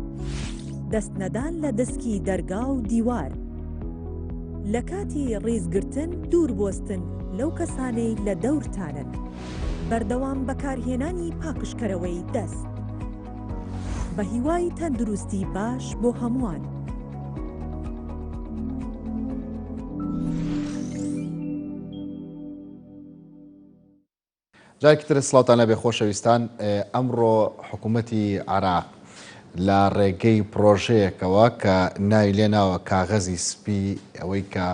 دەستنەدان لە دسکی دەرگا و دیوار. لە کاتی ڕیزگرتن دوور بوەستن لەو کەسانەی لە دەورتانن. بەردەوام بەکارهێنانی پاکژکەرەوەی دەست. بە هیوای تەندروستی باش بۆ هەمووان. جارێکی تر سڵاوتان لەبێ خۆشەویستان ئەمڕۆ حکوومەتی عراق. لە ڕێگەی پڕۆژەیەکەوە کە ناوی لێناوە کاغەزی سپی ئەوەی کە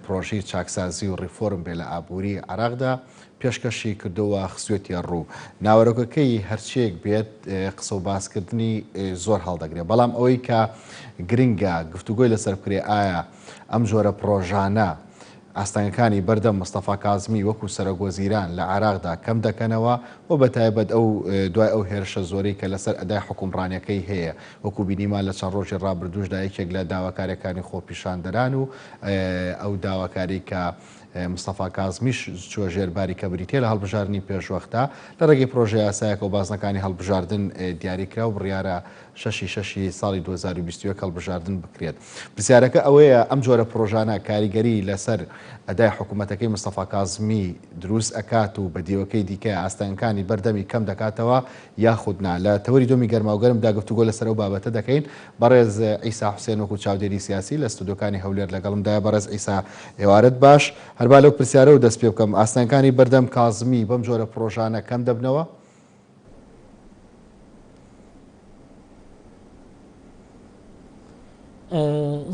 پڕۆژەی چاکسازی و ڕیفۆرم بێ لە ئابووری عێراقدا پێشکەشی کردووە خستوێتیە ڕوو. ناوەرۆکەکەی هەرچیەک بێت قسە و باسکردنی زۆر هەڵدەگرێ بەڵام ئەوەی کە گرنگە گفتوگۆی لەسەر بکرێ ئایا ئەم جۆرە پڕۆژانە ئاستەنگەکانی بەردەم مستەفا کازمی وەکو سەرۆک وەزیران لە عێراقدا کەم دەکەنەوە و بەتایبەت ئەو دوای ئەو هێرشە زۆرەی کە لەسەر ئەدای حوکمڕانیەکەی هەیە وەکو بینیمان لە چەند ڕۆژی ڕابردووشدا یەکێک لە داواکاریەکانی خۆپیشاندەران و ئەو داواکاری کە مستەفا کازمیش چووە ژێر باری کە بریتیە لە هەڵبژاردنی پێشوەختە لە ڕێگەی پرۆژەیاسایەکەوە بازنەکانی هەڵبژاردن دیاریکرا و بڕیارە شەشی شەشی ساڵی 2021 هەڵبژاردن بکرێت. پرسیارەکە ئەوەیە ئەم جۆرە پرۆژانە کاریگەری لەسەر ئەدای حکوومەتەکەی مستەفا کازمی دروست ئەکات و بە دیوەکەی دیکە ئاستەنگەکانی بەردەمی کەم دەکاتەوە یاخود نا؟ لە تەوەری دۆمی گەرماوگەرمدا گفتوگۆ لەسەر ئەو بابەتە دەکەین. بەڕێز عیسا حوسێن وەکو چاودێری سیاسی لە ستۆدیۆکانی هەولێر لەگەڵمدایە. بەڕێز عیسا ئێوارەت باش. هەر با لەو پرسیارەوە دەست پێ بکەم، ئاستەنگەکانی بەردەم کازمی بەم جۆرە پرۆژانە کەم دەبنەوە؟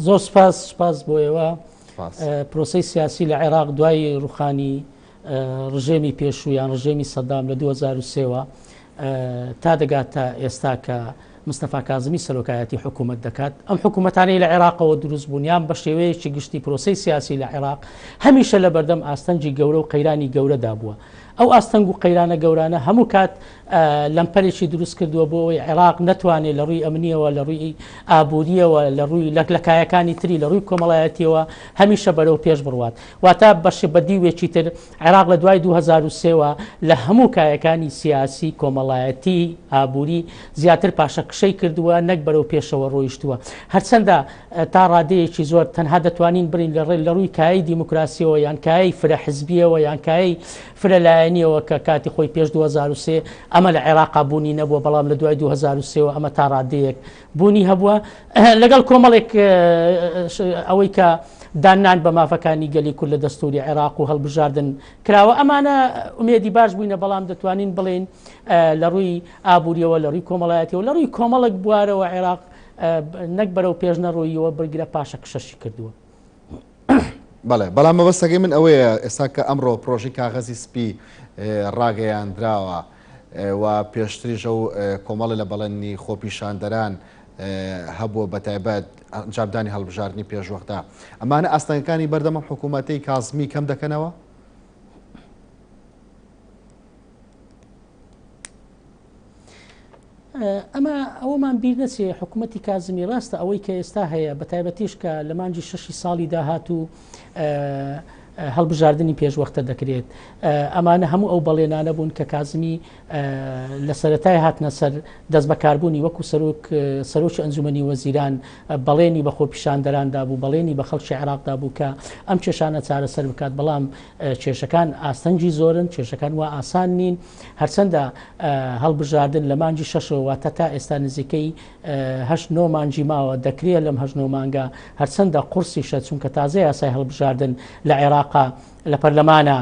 زۆر سپاس سپاس بۆ ئێوە پرۆسی سیاسی لە عێراق دوای ڕوخانی ڕژێمی پێشوو یان ڕژێمی سەدام لە 2023ەوە تا دەگات تا ئێستا کە مستەفا کازمی سەرۆکایەتی حکوومەت دەکات ئەم حکوومەتانەی لە عێراقەوە دروست بوون یان بە شێوەیەکی گشتی پرۆسی سیاسی لە عێراق هەمیشە لە بەردەم ئاستەنگی گەورە و قەیرانی گەورەدا بووە ئەو ئاستەنگ و قەیرانە گەورانە هەموو کات لەمپەرێکی دروست کردووە بۆ ئەوەی عێراق نەتوانێت لە ڕووی ئەمنیەوە لە ڕووی ئابووریەوە لە ڕووی لە لە کایەکانی تری لە ڕووی کۆمەڵایەتیەوە هەمیشە بەرەو پێش بڕوات واتە بەش بە دیوێکی تر عێراق لە دوای 2003ەوە لە هەموو کایەکانی سیاسی کۆمەڵایەتی ئابووری زیاتر پاشەکشەی کردووە نەک بەرەو پێشەوە ڕۆیشتووە هەرچەندە تا ڕادەیەکی زۆر تەنها دەتوانین بڵێین لە لە ڕووی کایەی دیموکراسیەوە یان کایەی فرە حزبیەوە یان کایەی فرە لایەنیەوە کە کاتی خۆی پێش 2003 ئەمە لە عێراقا بوونی نەبووە بەڵام لە دوای 2003 ەوە ئەمە تا ڕادەیەک بوونی هەبووە لەگەڵ کۆمەڵێک ئەوەی کە داننان بە مافەکانی گەلی کورد لە دەستوری عێراق و هەڵبژاردن کراوە ئەمانە ئومێدی باش بووینە بەڵام دەتوانین بڵێین لە ڕووی ئابووریەوە لە ڕووی کۆمەڵایەتیەوە لە ڕووی کۆمەڵێک بوارەوە عێراق نەک بەرەو پێش نەڕۆییەوە بگرە پاشەکشەشی کردووە. بەڵێ بەڵام مەبەستەکەی من ئەوەیە ئێستا کە ئەمڕۆ پرۆژەی کاغەزی سپی ڕاگەیاندراوە و پێشتریش ئەو کۆمەڵی لە بەڵێنی خۆپیشاندەران هەبووە بەتایبەت ئەنجامدانی هەڵبژاردنی پێشوەختە ئەمانە ئاستەنگەکانی بەردەم ئەم حکوومەتەی کازمی کەم دەکەنەوە؟ ئەمە ئەوەمان بیر نەچێ حکوومەتی کازمی ڕاستە ئەوەی کە ئێستا هەیە بە تایبەتیش کە لە مانگی شەشی ساڵی داهاتوو هەڵبژاردنی پێشوەختە دەکرێت ئەمانە هەموو ئەو بەڵێنانە بوون کە کازمی لە سەرەتای هاتنە سەر دەست بەکاربوونی وەکو سەرۆک سەرۆکی ئەنجومەنی وەزیران بەڵێنی بە خۆپیشاندەران دابوو بەڵێنی بە خەڵکی عێراق دابوو کە ئەم کێشانە چارەسەر بکات بەڵام کێشەکان ئاستەنگی زۆرن کێشەکان وا ئاسان نین هەرچەندە هەڵبژاردن لە مانگی شەشەوە واتە تا ئێستا نزیکەی هەشت نۆ مانگی ماوە، دەکرێ لەم هەشت نۆ مانگە هەرچەندە قورسیشە چونکە تازە یاسای هەڵبژاردن لە عێراقا لە پەرلەمانە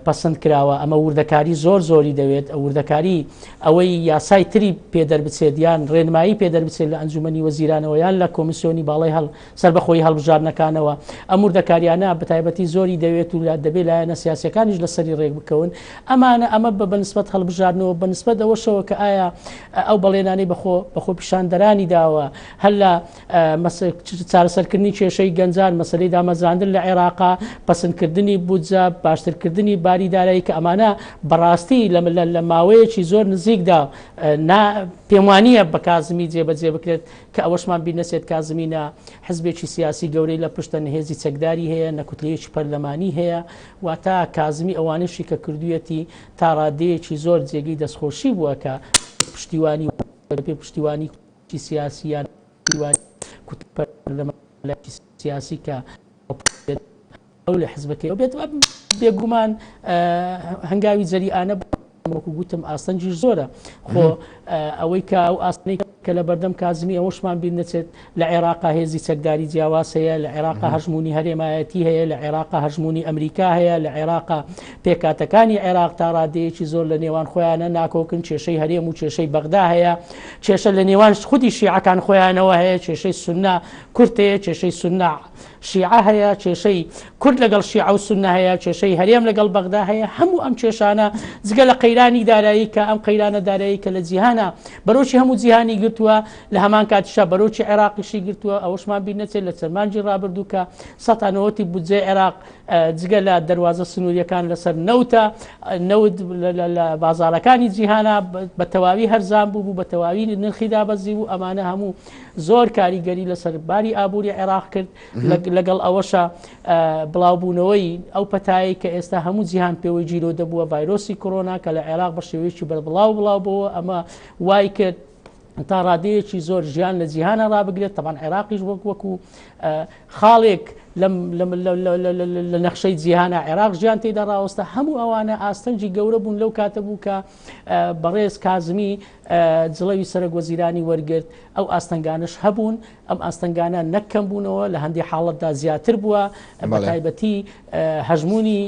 پەسند کراوە ئەمە وردەکاری زۆر زۆری دەوێت وردەکاری ئەوەی یاسای تری پێ دەربچێت یان ڕێنمایی پێ دەربچێت لە ئەنجومەنی وەزیرانەوە یان لە کۆمیسیۆنی باڵای هەڵ سەربەخۆی هەڵبژاردنەکانەوە، ئەم وردەکاریانە بەتایبەتی زۆری دەوێت و دەبێ لایەنە سیاسیەکانیش لەسەری ڕێک بکەون. ئەمانە ئەمە بە بەنسبەت هەڵبژاردنەوە، بەنسبەت ئەوەشەوە کە ئایا ئەو بەڵێنانەی بەخۆ بە خۆپیشاندەرانی داوە هەر لە چارەسەرکردنی کێشەی گەنجان، مەسەلەی دامەزراندن لە عێراقا، پەسندکردنی بودجە، باشترکردنی باری دارایی کە ئەمانە بەڕاستی لە ماوەیەکی زۆر نزیکدا نا پێموانییە بە کازمی جێبەجێ بکرێت. کە ئەوەشمان بیر نەچێت کازمی نە حزبێکی سیاسی گەورەی لە پشتە، نە هێزی چەکداری هەیە، نە کوتلەیەکی پەرلەمانی هەیە، واتە کازمی ئەوانەشی کە کردوویەتی تا ڕادەیەکی زۆر جێگەی دەستخۆشی بووە کە پشتیوانی بەپێ پشتیوانی سیاسی یان پشتیوانی کوتلەی پەرلەمانی سیاسی کە ئەو لە حزبەکەی بێت بێگومان هەنگاوی جەریئانە وەکو گوتم ئاستەنگیش زۆرە خۆ ئەوەی کە ئەو ئاستەی. کە لە بەردەم کازمی ئەوەشمان بیر نەچێت لە عێراقا هێزی چەکداری جیاواز هەیە، لە عێراقا هەژموونی هەرێمایەتی هەیە، لە عێراقا هەژموونی ئەمریکا هەیە، لە عێراقا پێکهاتەکانی عێراق تا ڕادەیەکی زۆر لە نێوان خۆیانە ناکۆکن، کێشەی هەرێم و کێشەی بەغدا هەیە، کێشە لە نێوان خودی شیعەکان خۆیانەوە هەیە، کێشەی سوننە کورد هەیە، کێشەی سوننە شیعە هەیە، کێشەی کورد لەگەڵ شیعە و سوننە هەیە، کێشەی هەرێم لەگەڵ بەغدا هەیە، هەموو ئەم کێشانە جگە لە قەیرانی دارایی کە ئەم قەیرانە دارایی کە لە جیهانە بەرۆکی هەموو جیهانی گرتووە، لە هەمان کاتیشا بەرۆکی عێراقیشی گرتووە، ئەوەشمان بیر نەچێت لە چەند مانگی ڕابردوو کە سەتا نەوەتی بودجەی عێراق جگە لە دەروازە سنووریەکان لەسەر نەوتە، نەوت لە بازاڕەکانی جیهانا بە تەواوی هەرزان بوو بوو، بە تەواوی نرخی دابەزی بوو، ئەمانە هەموو زۆر کاریگەری لەسەر باری ئابووری عێراق کرد، لەگەڵ ئەوەشا بڵاوبوونەوەی ئەو پەتایەی کە ئێستا هەموو جیهان پێوەی گیرۆدە بووە، ڤایرۆسی کۆرۆنا کە لە عێراق بە شێوەیەکی بەربڵاو بڵاو بۆوە، ئەمە وای کرد تا ڕادەیەکی زۆر ژیان لە جیهانە ڕابگرێت تەبان عێراقیش وەک وەکو خاڵێک لە نەخشەی جیهانە عێراق ژیان تێدا ڕاوەستە هەموو ئەوانە ئاستەنگی گەورە بوون لەو کاتە بوو کە بەڕێز کازمی جڵەوی سەرەک وەزیرانی وەرگرت ئەو ئاستەنگانش هەبوون ئەم ئاستەنگانە نەک کەم بوونەوە لە هەندی حاڵەتدا زیاتر بووە بە تایبەتی هەژمونی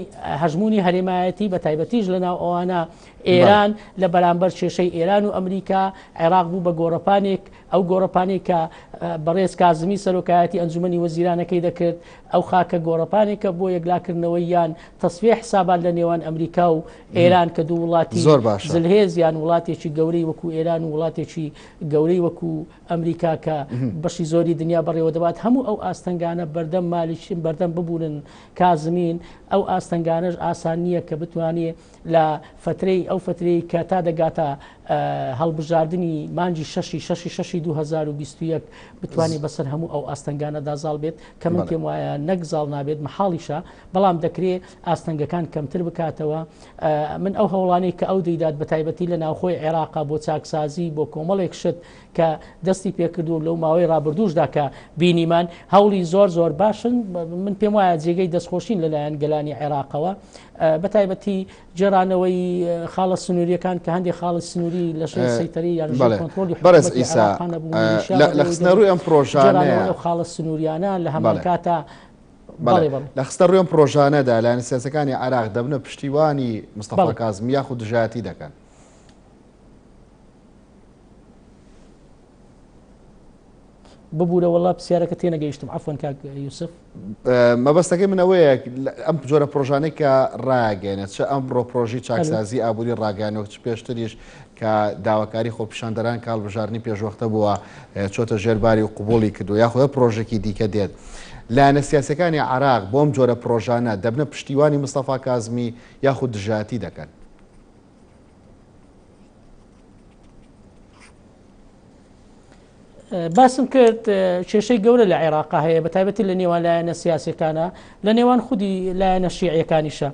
هەژمونی هەرێمایەتی بە تایبەتیش لە ناو ئەوانە ئێران لە بەرامبەر کێشەی ئێران و ئەمریکا، عێراق بوو بە گۆڕەپانێک، ئەو گۆڕەپانەی کە بەڕێز کازمی سەرۆکایەتی ئەنجومەنی وەزیرانەکەی دەکرد، ئەو خاکە گۆڕەپانێکە بۆ یەکلاکردنەوەی یان تەسفیەی حسابات لە نێوان ئەمریکا و ئێران کە دوو وڵاتی زۆر باشە. زلهێز یان وڵاتێکی گەورەی وەکو ئێران و وڵاتێکی گەورەی وەکو ئەمریکا کە بەشی زۆری دنیا بەڕێوە دەبات، هەموو ئەو ئاستەنگانە بەردەم مالیکین، بەردەم ببورن کازمین، ئەو ئاستەنگانەش ئاسان نییە کە بتوانێ لە فەترەی ئەو فەترەی کە تا دەگاتە هەڵبژاردنی مانگی شەشی شەشی شەشی 2021 بتوانێت بەسەر هەموو ئەو ئاستەنگانەدا زاڵ بێت کە من پێم وایە نەک زاڵ نابێت مەحاڵیشە بەڵام دەکرێت ئاستەنگەکان کەمتر بکاتەوە من ئەو هەوڵانەی کە ئەو دەیدات بە تایبەتی لە ناوخۆی عێراقا بۆ چاکسازی بۆ کۆمەڵێک شت کە دەستی پێکردو لەو ماوەی ڕابردووشدا کە بینیمان هەوڵی زۆر زۆر باشن من پێم وایە جێگەی دەستخۆشین لەلایەن گەلانی عێراقەوە بە تایبەتی گێڕانەوەی خاڵە سنووریەکان کە هەندێک خاڵی سنووری لە ژێر سەیتەری یان ژێر کۆنترۆڵی بەڕێز حکوومەتی ئیسا عێراقا نەبوو، میلیشیا لە بەڕێوەی خستنەڕووی دەبرد. ئەم پرۆژانەیە گێڕانەوەی ئەو خاڵە سنووریانە لە هەمان کاتا بەڵێ بەڵێ بەڵێ. لە خستنەڕووی ئەم پرۆژانەدا لایەنە سیاسیەکانی عێراق دەبنە پشتیوانی مستەفا بەڵێ. کازمی یاخود دژایەتی دەکەن؟ ببورە وەڵا پرسیارەکە تێنەگەیشتم عەفوەن کاک یوسف. مەبەستەکەی من ئەوەیە ئەم جۆرە پرۆژانەی کە ڕاگەێنێت چ ئەمڕۆ پرۆژی چاکسازی ئابووری ڕاگەیانەوە چ پێشتریش کە داواکاری خۆپیشاندەران کە هەڵبژاردنی پێشوەختە بووە چۆتە ژێرباری و قوبوڵی کردو یاخۆ پرۆژێکی دیکە دێت لایەنە سیاسەکانی عراق بۆم جۆرە پرۆژانە دەبنە پشتیوانی مستەفا کازمی یاخود دژایەتی دەکەن. باسم کرد کێشەی گەورە لە عێراقا هەیە بە تایبەتی لە نێوان لایەنە سیاسەکانە لە نێوان خودی لایەنە شیعیەکانیشە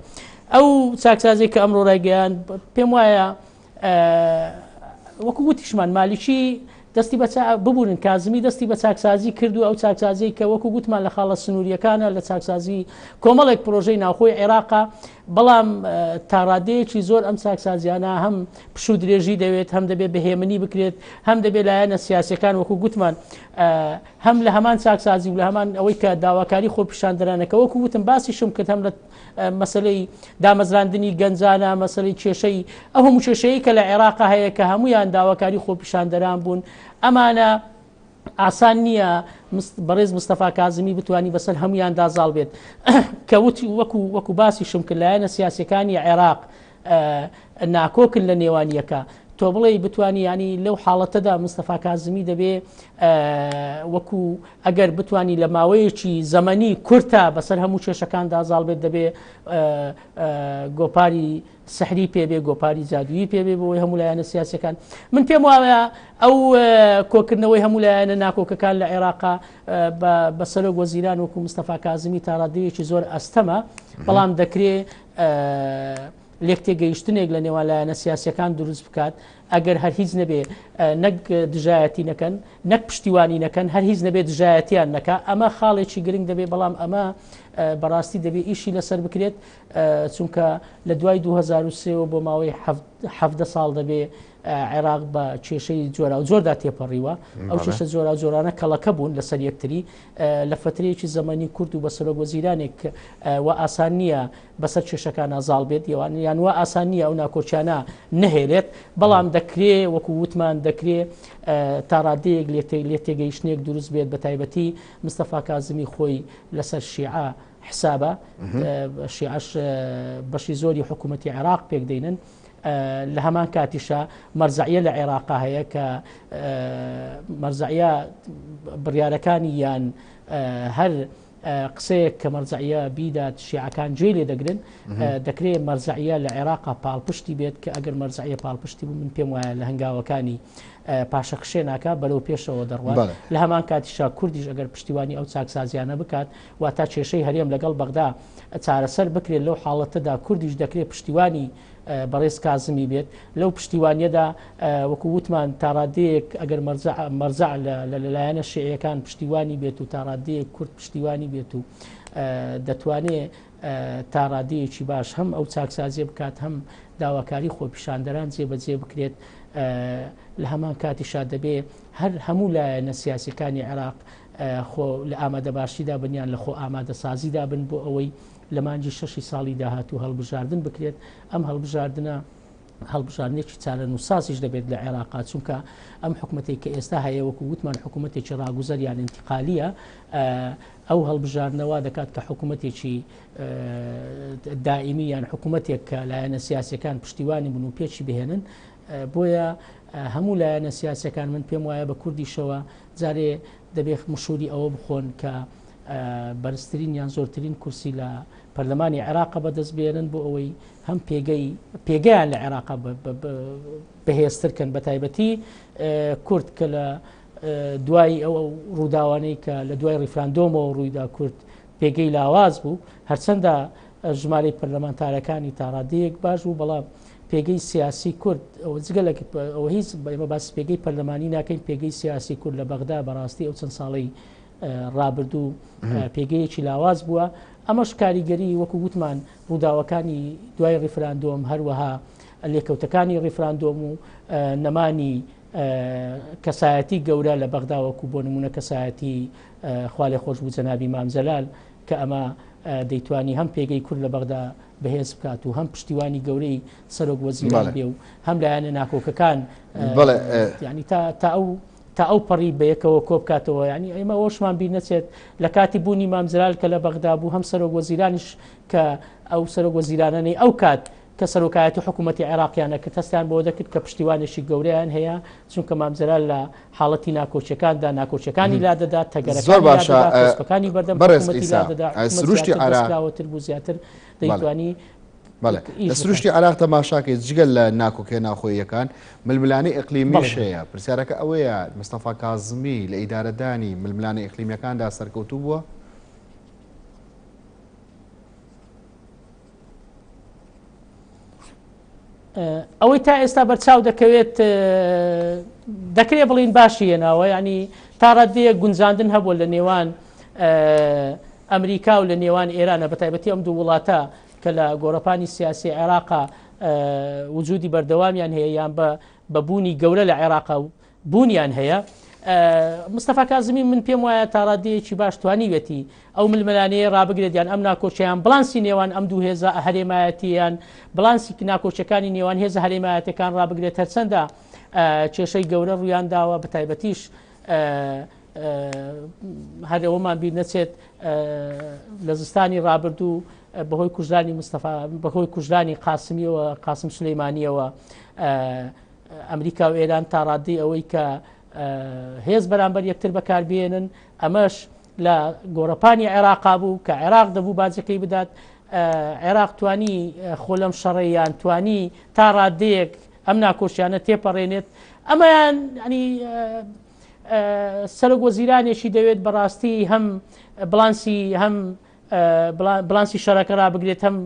ئەو چاکسازی کە ئەمڕۆ ڕایگەیان پێم وایە وەکو وتیشمان مالیکی دەستی بە ببورن کازمی دەستی بە چاکسازی کردو ئەو چاکسازی کە وەکو گوتمان لە خاڵە سنووریەکانە لە چاکسازی کۆمەڵێک پرۆژەی ناوخۆی عێراقا بەڵام تاڕادەیەکی زۆر ئەم چاکسازیانە هەم پشوو درێژی دەوێت، هەم دەبێت بە هێمنی بکرێت، هەم دەبێت لایەنە سیاسیەکان وەکو گوتمان هەم لە هەمان چاکسازی و لە هەمان ئەوەی کە داواکاری خۆپیشاندەرانەکە وەکو وتم باسیشم کرد هەم لە مەسلەی دامەزراندنی گەنجانە مەسلەی کێشەی ئەو هەموو کێشەیە کە لە عێراق هەیە کە هەمویان داواکاری خۆپیشاندەران بوون ئەمانە ئاسان نییە بەڕێز مستەفا کازمی بتانی بەسەر هەمویاندا زاڵ بێت کە وتی وەکو وەکو باسیشم کرد لایەنە سیاسەکانی عێراق ناکۆکن لە نێوان یەکە تۆ بڵێی بتانی ینی لەو حاڵەتەدا مستەفا کازمی دەبێ وەکو ئەگەر بتانی لە ماوەیەکی زەمەنی کورتە بەسەر هەموو کێشەکاندا زاڵ بێت دەبێ گۆپاری سحری پێبێ گۆپاری جادووی پێبێ بۆی هەموو لایەنە سیاسەکان من پێم وایە ئەو کۆکردنەوەی هەموو لایەنە ناکۆکەکان لە عێراقا بە سەرۆک وەزیران وەکو مستەفا کازمی تاڕادەیەکی زۆر ئەستەمە بەڵام دەکرێ لێکتێگەیشتنێک لە نێوان لایەنە سیاسیەکان دروست بکات. ئەگەر هەر هیچ نەبێ نەک دژایەتی نەکەن نەک پشتیوانی نەکەن هەر هیچ نەبێ دژایەتیان نەکا ئەمە خاڵێکی گرنگ دەبێ بەڵام ئەمە بەڕاستی دەبێ ئیشی لەسەر بکرێت چونکە لە دوای 2023 بۆ ماوەی 17 ساڵ دەبێ عێراق بە کێشەی جۆرا و جۆردا تێپەڕیوە ئەو کێشە جۆرا جۆرانە کەڵەکە بوون لەسەر یەکتری لە فترەیەکی زەمەنی کورت و بە سەرۆک وەزیرانێک و ئاسان نییە بەسەر کێشەکانا زاڵ بێت یوان یان وا ئاسان نییە ئەو ناکۆکیانە نەهێلێت بەڵام دەکرێ وەکو وتمان دەکرێ تا ڕادەیەک لێ تێگەیشتنێک دروست بێت بە تایبەتی مستەفا کازمی خۆی لەسەر شیعە حسابە شیعەش بەشی زۆری حکوومەتی عێراق پێک دێنن لە هەمان کاتیشا مەرزەعیە لە عێراقا هەیە کە مەرزەعیە بڕیارەکانی یان هەر قسەیەک کە مەرجەعیە بیدات شیعەکان گوێی لێ دەگرن، دەکرێ مەرجەعیە لە عێراقا پاڵپشتی بێت کە ئەگەر مەرجەعیە پاڵپشتی بوو من پێم وایە لە هەنگاوەکانی پاشەکشێ ناکا بەرەو پێشەوە دەڕوات لە هەمان کاتیشا کوردیش ئەگەر پشتیوانی ئەو چاکسازیانە بکات واتا کێشەی هەرێم لەگەڵ بەغدا چارەسەر بکرێت لەو حاڵەتەدا کوردیش دەکرێت پشتیوانی بەڕێز کازمی بێت لەو پشتیوانیەدا وەکو وتمان تاڕادەیەک ئەگەر مەرجەع لە لەلایەنە شیعیەکان پشتیوانی بێت و تاڕادەیەک کورد پشتیوانی بێت و دەتوانێ تاڕادەیەکی باش هەم ئەو چاکسازیە بکات هەم داواکاری خۆپیشاندەران جێبەجێ بکرێت لە هەمان کاتیشا دەبێ هەر هەموو لایەنە سیاسەکانی عێراق خۆ لە ئامادەباشیدا بن یان لە خۆ ئامادەسازیدا بن بۆ ئەوەی لە مانگی شەشی ساڵی داهاتوو هەڵبژاردن بکرێت، ئەم هەڵبژاردنە هەڵبژاردنێکی چارەنووسسازیش دەبێت لە عێراقا، چونکە ئەم حکومەتێک کە ئێستا هەیە وەکو وتمان حکومەتێکی ڕاگوزەر یان ئینتقالیە، ئەو هەڵبژاردنە وا دەکات کە حکومەتێکی دائیمی یان حکومەتێک کە لایەنە سیاسەکان پشتیوانی بن و پێکی بهێنن، بۆیە هەموو لایەنە سیاسەکان من پێم وایە بە کوردیشەوە جارێ دەبێت مشوری ئەوە بخۆن کە بەرزترین یان زۆرترین کورسی لە پەرلەمانی عێراقە بەدەست بێنن بۆ ئەوەی هەم پێگەی پێگەیان لە عێراقا بەهێزتر کەن بە تایبەتی کورد کە لە دوای ئەو ڕووداوانەی کە لە دوای ڕیفراندۆمەوە ڕوویدا کورد پێگەی لاواز بوو هەرچەندە ژمارەی پەرلەمانتارەکانی تاڕادەیەک باش بوو بەڵام پێگەی سیاسی کورد ئەوە جگە لە ئەوە هیچ ئێمە باسی پێگەی پەرلەمانی ناکەین پێگەی سیاسی کورد لە بەغدا بەڕاستی ئەو چەند ساڵەی ڕابردوو پێگەیەکی لاواز بووە ئەمەش کاریگەری وەکو وتمان ڕووداوەکانی دوای ڕیفراندۆم هەروەها لێکەوتەکانی ڕیفراندۆم و نەمانی کەسایەتی گەورە لە بەغدا وەکو بۆ نمونە کەسایەتی خوالێ خۆش بوو جەنابی مام جەلال کە ئەمە دەیتوانی هەم پێگەی کورد لە بەغدا بەهێز بکات و هەم پشتیوانی گەورەی سەرۆک وەزیران بێ و هەم لایەنە ناکۆکەکان ینی تا ئەو تا ئەو پەڕی بەیەکەوە کۆبکاتەوە ینی ئێمە ئەوەشمان بیر نەچێت لە کاتی بوونی مام جەلال کە لە بەغدا بوو هەم سەرۆک وەزیرانیش کە ئەو سەرۆک وەزیرانەی ئەو کات کە سەرۆکایەتی حکوومەتی عێراقیان ئەکرد هەستیان بەوە دەکرد کە پشتیوانێکی گەورەیان هەیە چونکە مام جەلال لە حاڵەتی ناکۆکیەکاندا ناکۆکیەکانی لادەدا تەگەرەکانی زۆر باشە لادەدا کۆسپەکانی بەردەم بەڕێز حکوومەتی عیسا لادەدا حکوومەت سروشتی زیاتر عێراق دەستکراوەتر بوو زیاتر بەڵێ دەیتوانی بەڵێ ئیش لە بکات. سروشتی عێراق تەماشاکەی جگە لە ناکۆکیە ناوخۆییەکان ململانێی ئیقلیمیش بەڵێ. هەیە پرسیارەکە ئەوەیە مستەفا کازمی لە ئیدارەدانی ململانێ ئیقلیمیەکاندا سەرکەوتوو بووە؟ ئەوەی تا ئێستا بەرچاو دەکەوێت دەکرێت بڵین باشی هێناوە ینی تا ڕادەیەک گونجاندن هەبووە لە نێوان ئەمریکا و لە نێوان ئێرانە بە تایبەتی ئەم دوو وڵاتە کە لە گۆڕەپانی سیاسی عێراقا وجودی بەردەوامیان هەیە یان بە بەبوونی گەورە لە عێراقا بوونیان هەیە. مستەفا کازمی من پێم وایە تاڕادەیەکی باش توانیویەتی ئەو ململانێیە ڕابگرێت یان ئەم ناکۆکییان بڵانسی نێوان ئەم دوو هێزە هەرێمایەتییان بڵانسی ناکۆکیەکانی نێوان هێزە هەرێمایەتەکان ڕابگرێت هەرچەندە کێشەی گەورە ڕوویان داوە بە تایبەتیش هەر ئەوەمان بیر نەچێت لە زستانی ڕابردوو بەهۆی کوژرانی مستەفا بەهۆی کوژرانی قاسمیەوە قاسم سولەیمانیەوە ئەمریکا و ئێران تا ڕاددەی ئەوەی کە هێز بەرامبەر یەکتر بەکاربێنن ئەمەش لە گۆڕەپانی عێراقا بوو کە عێراق دەبوو باجەکەی بدات عێراق توانی خۆ لەم شەڕەیان توانی تا ڕادەیەک ئەم ناکۆشیانە تێپەڕێنێت ئەمەیان ینی سەرۆک وەزیرانێکی دەوێت بەڕاستی هەم بڵانسی هەم بڵانسی شەرەکە ڕابگرێت هەم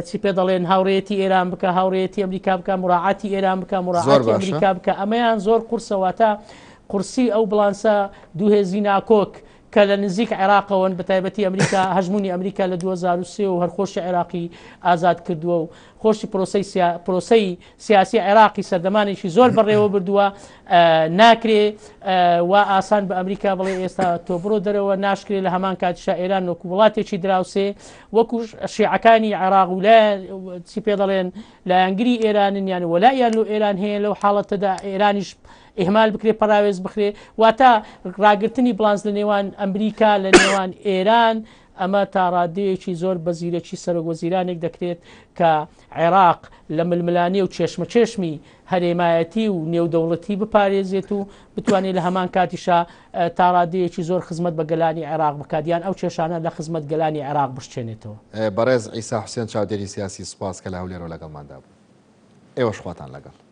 چی پێ دەڵێن هاوڕێیەتی ئێران بکە هاوڕێیەتی ئەمریکا بکە مراعاتی ئێران بکە مراعاتی ئەمریکا بکە ئەمەیان زۆر قورسە واتە قورسی ئەو بڵانسە دوو هێزی ناکۆک کە لە نزیک عێراقەوەن بە تایبەتی ئەمریکا هەژمونی ئەمریکا لە 2023 و هەرخۆشی عێراقی ئازاد کردووە و خۆشی پرۆسەی پرۆسەی سیاسی عێراقی سەردەمانێکی زۆر بەڕێوە بردووە ناکرێ وا ئاسان بە ئەمریکا بڵێ ئێستا تۆ بڕۆ دەرەوە ناشکرێ لە هەمان کاتیشا ئێران وەکو وڵاتێکی دراوسێ وەکو شیعەکانی عێراق و چی پێ دەڵێن لایەنگری ئێرانن یان وەلایان لۆ ئێران هەیە لەو حاڵەتەدا ئێرانیش ئیهمال بکرێ پەراوێز بخرێ واتە ڕاگرتنی بڵانس لە نێوان ئەمریکا لە نێوان ئێران ئەمە تا ڕادەیەکی زۆر بە زیرەکی سەرۆک وەزیرانێک دەکرێت کە عێراق لە ململانێ و چێشمەچێشمی هەرێمایەتی و نێودەوڵەتی بپارێزێت و بتوانێت لە هەمان کاتیشا تا ڕادەیەکی زۆر خزمەت بە گەلانی عێراق بکات یان ئەو کێشانە لە خزمەت گەلانی عێراق بشچێنێتەوە. بەڕێز عیسا حوسێن چاودێری سیاسی سوپاس کە لە هەولێرەوە لەگەڵماندا بوون. ئێوەش خواتان لەگەڵ.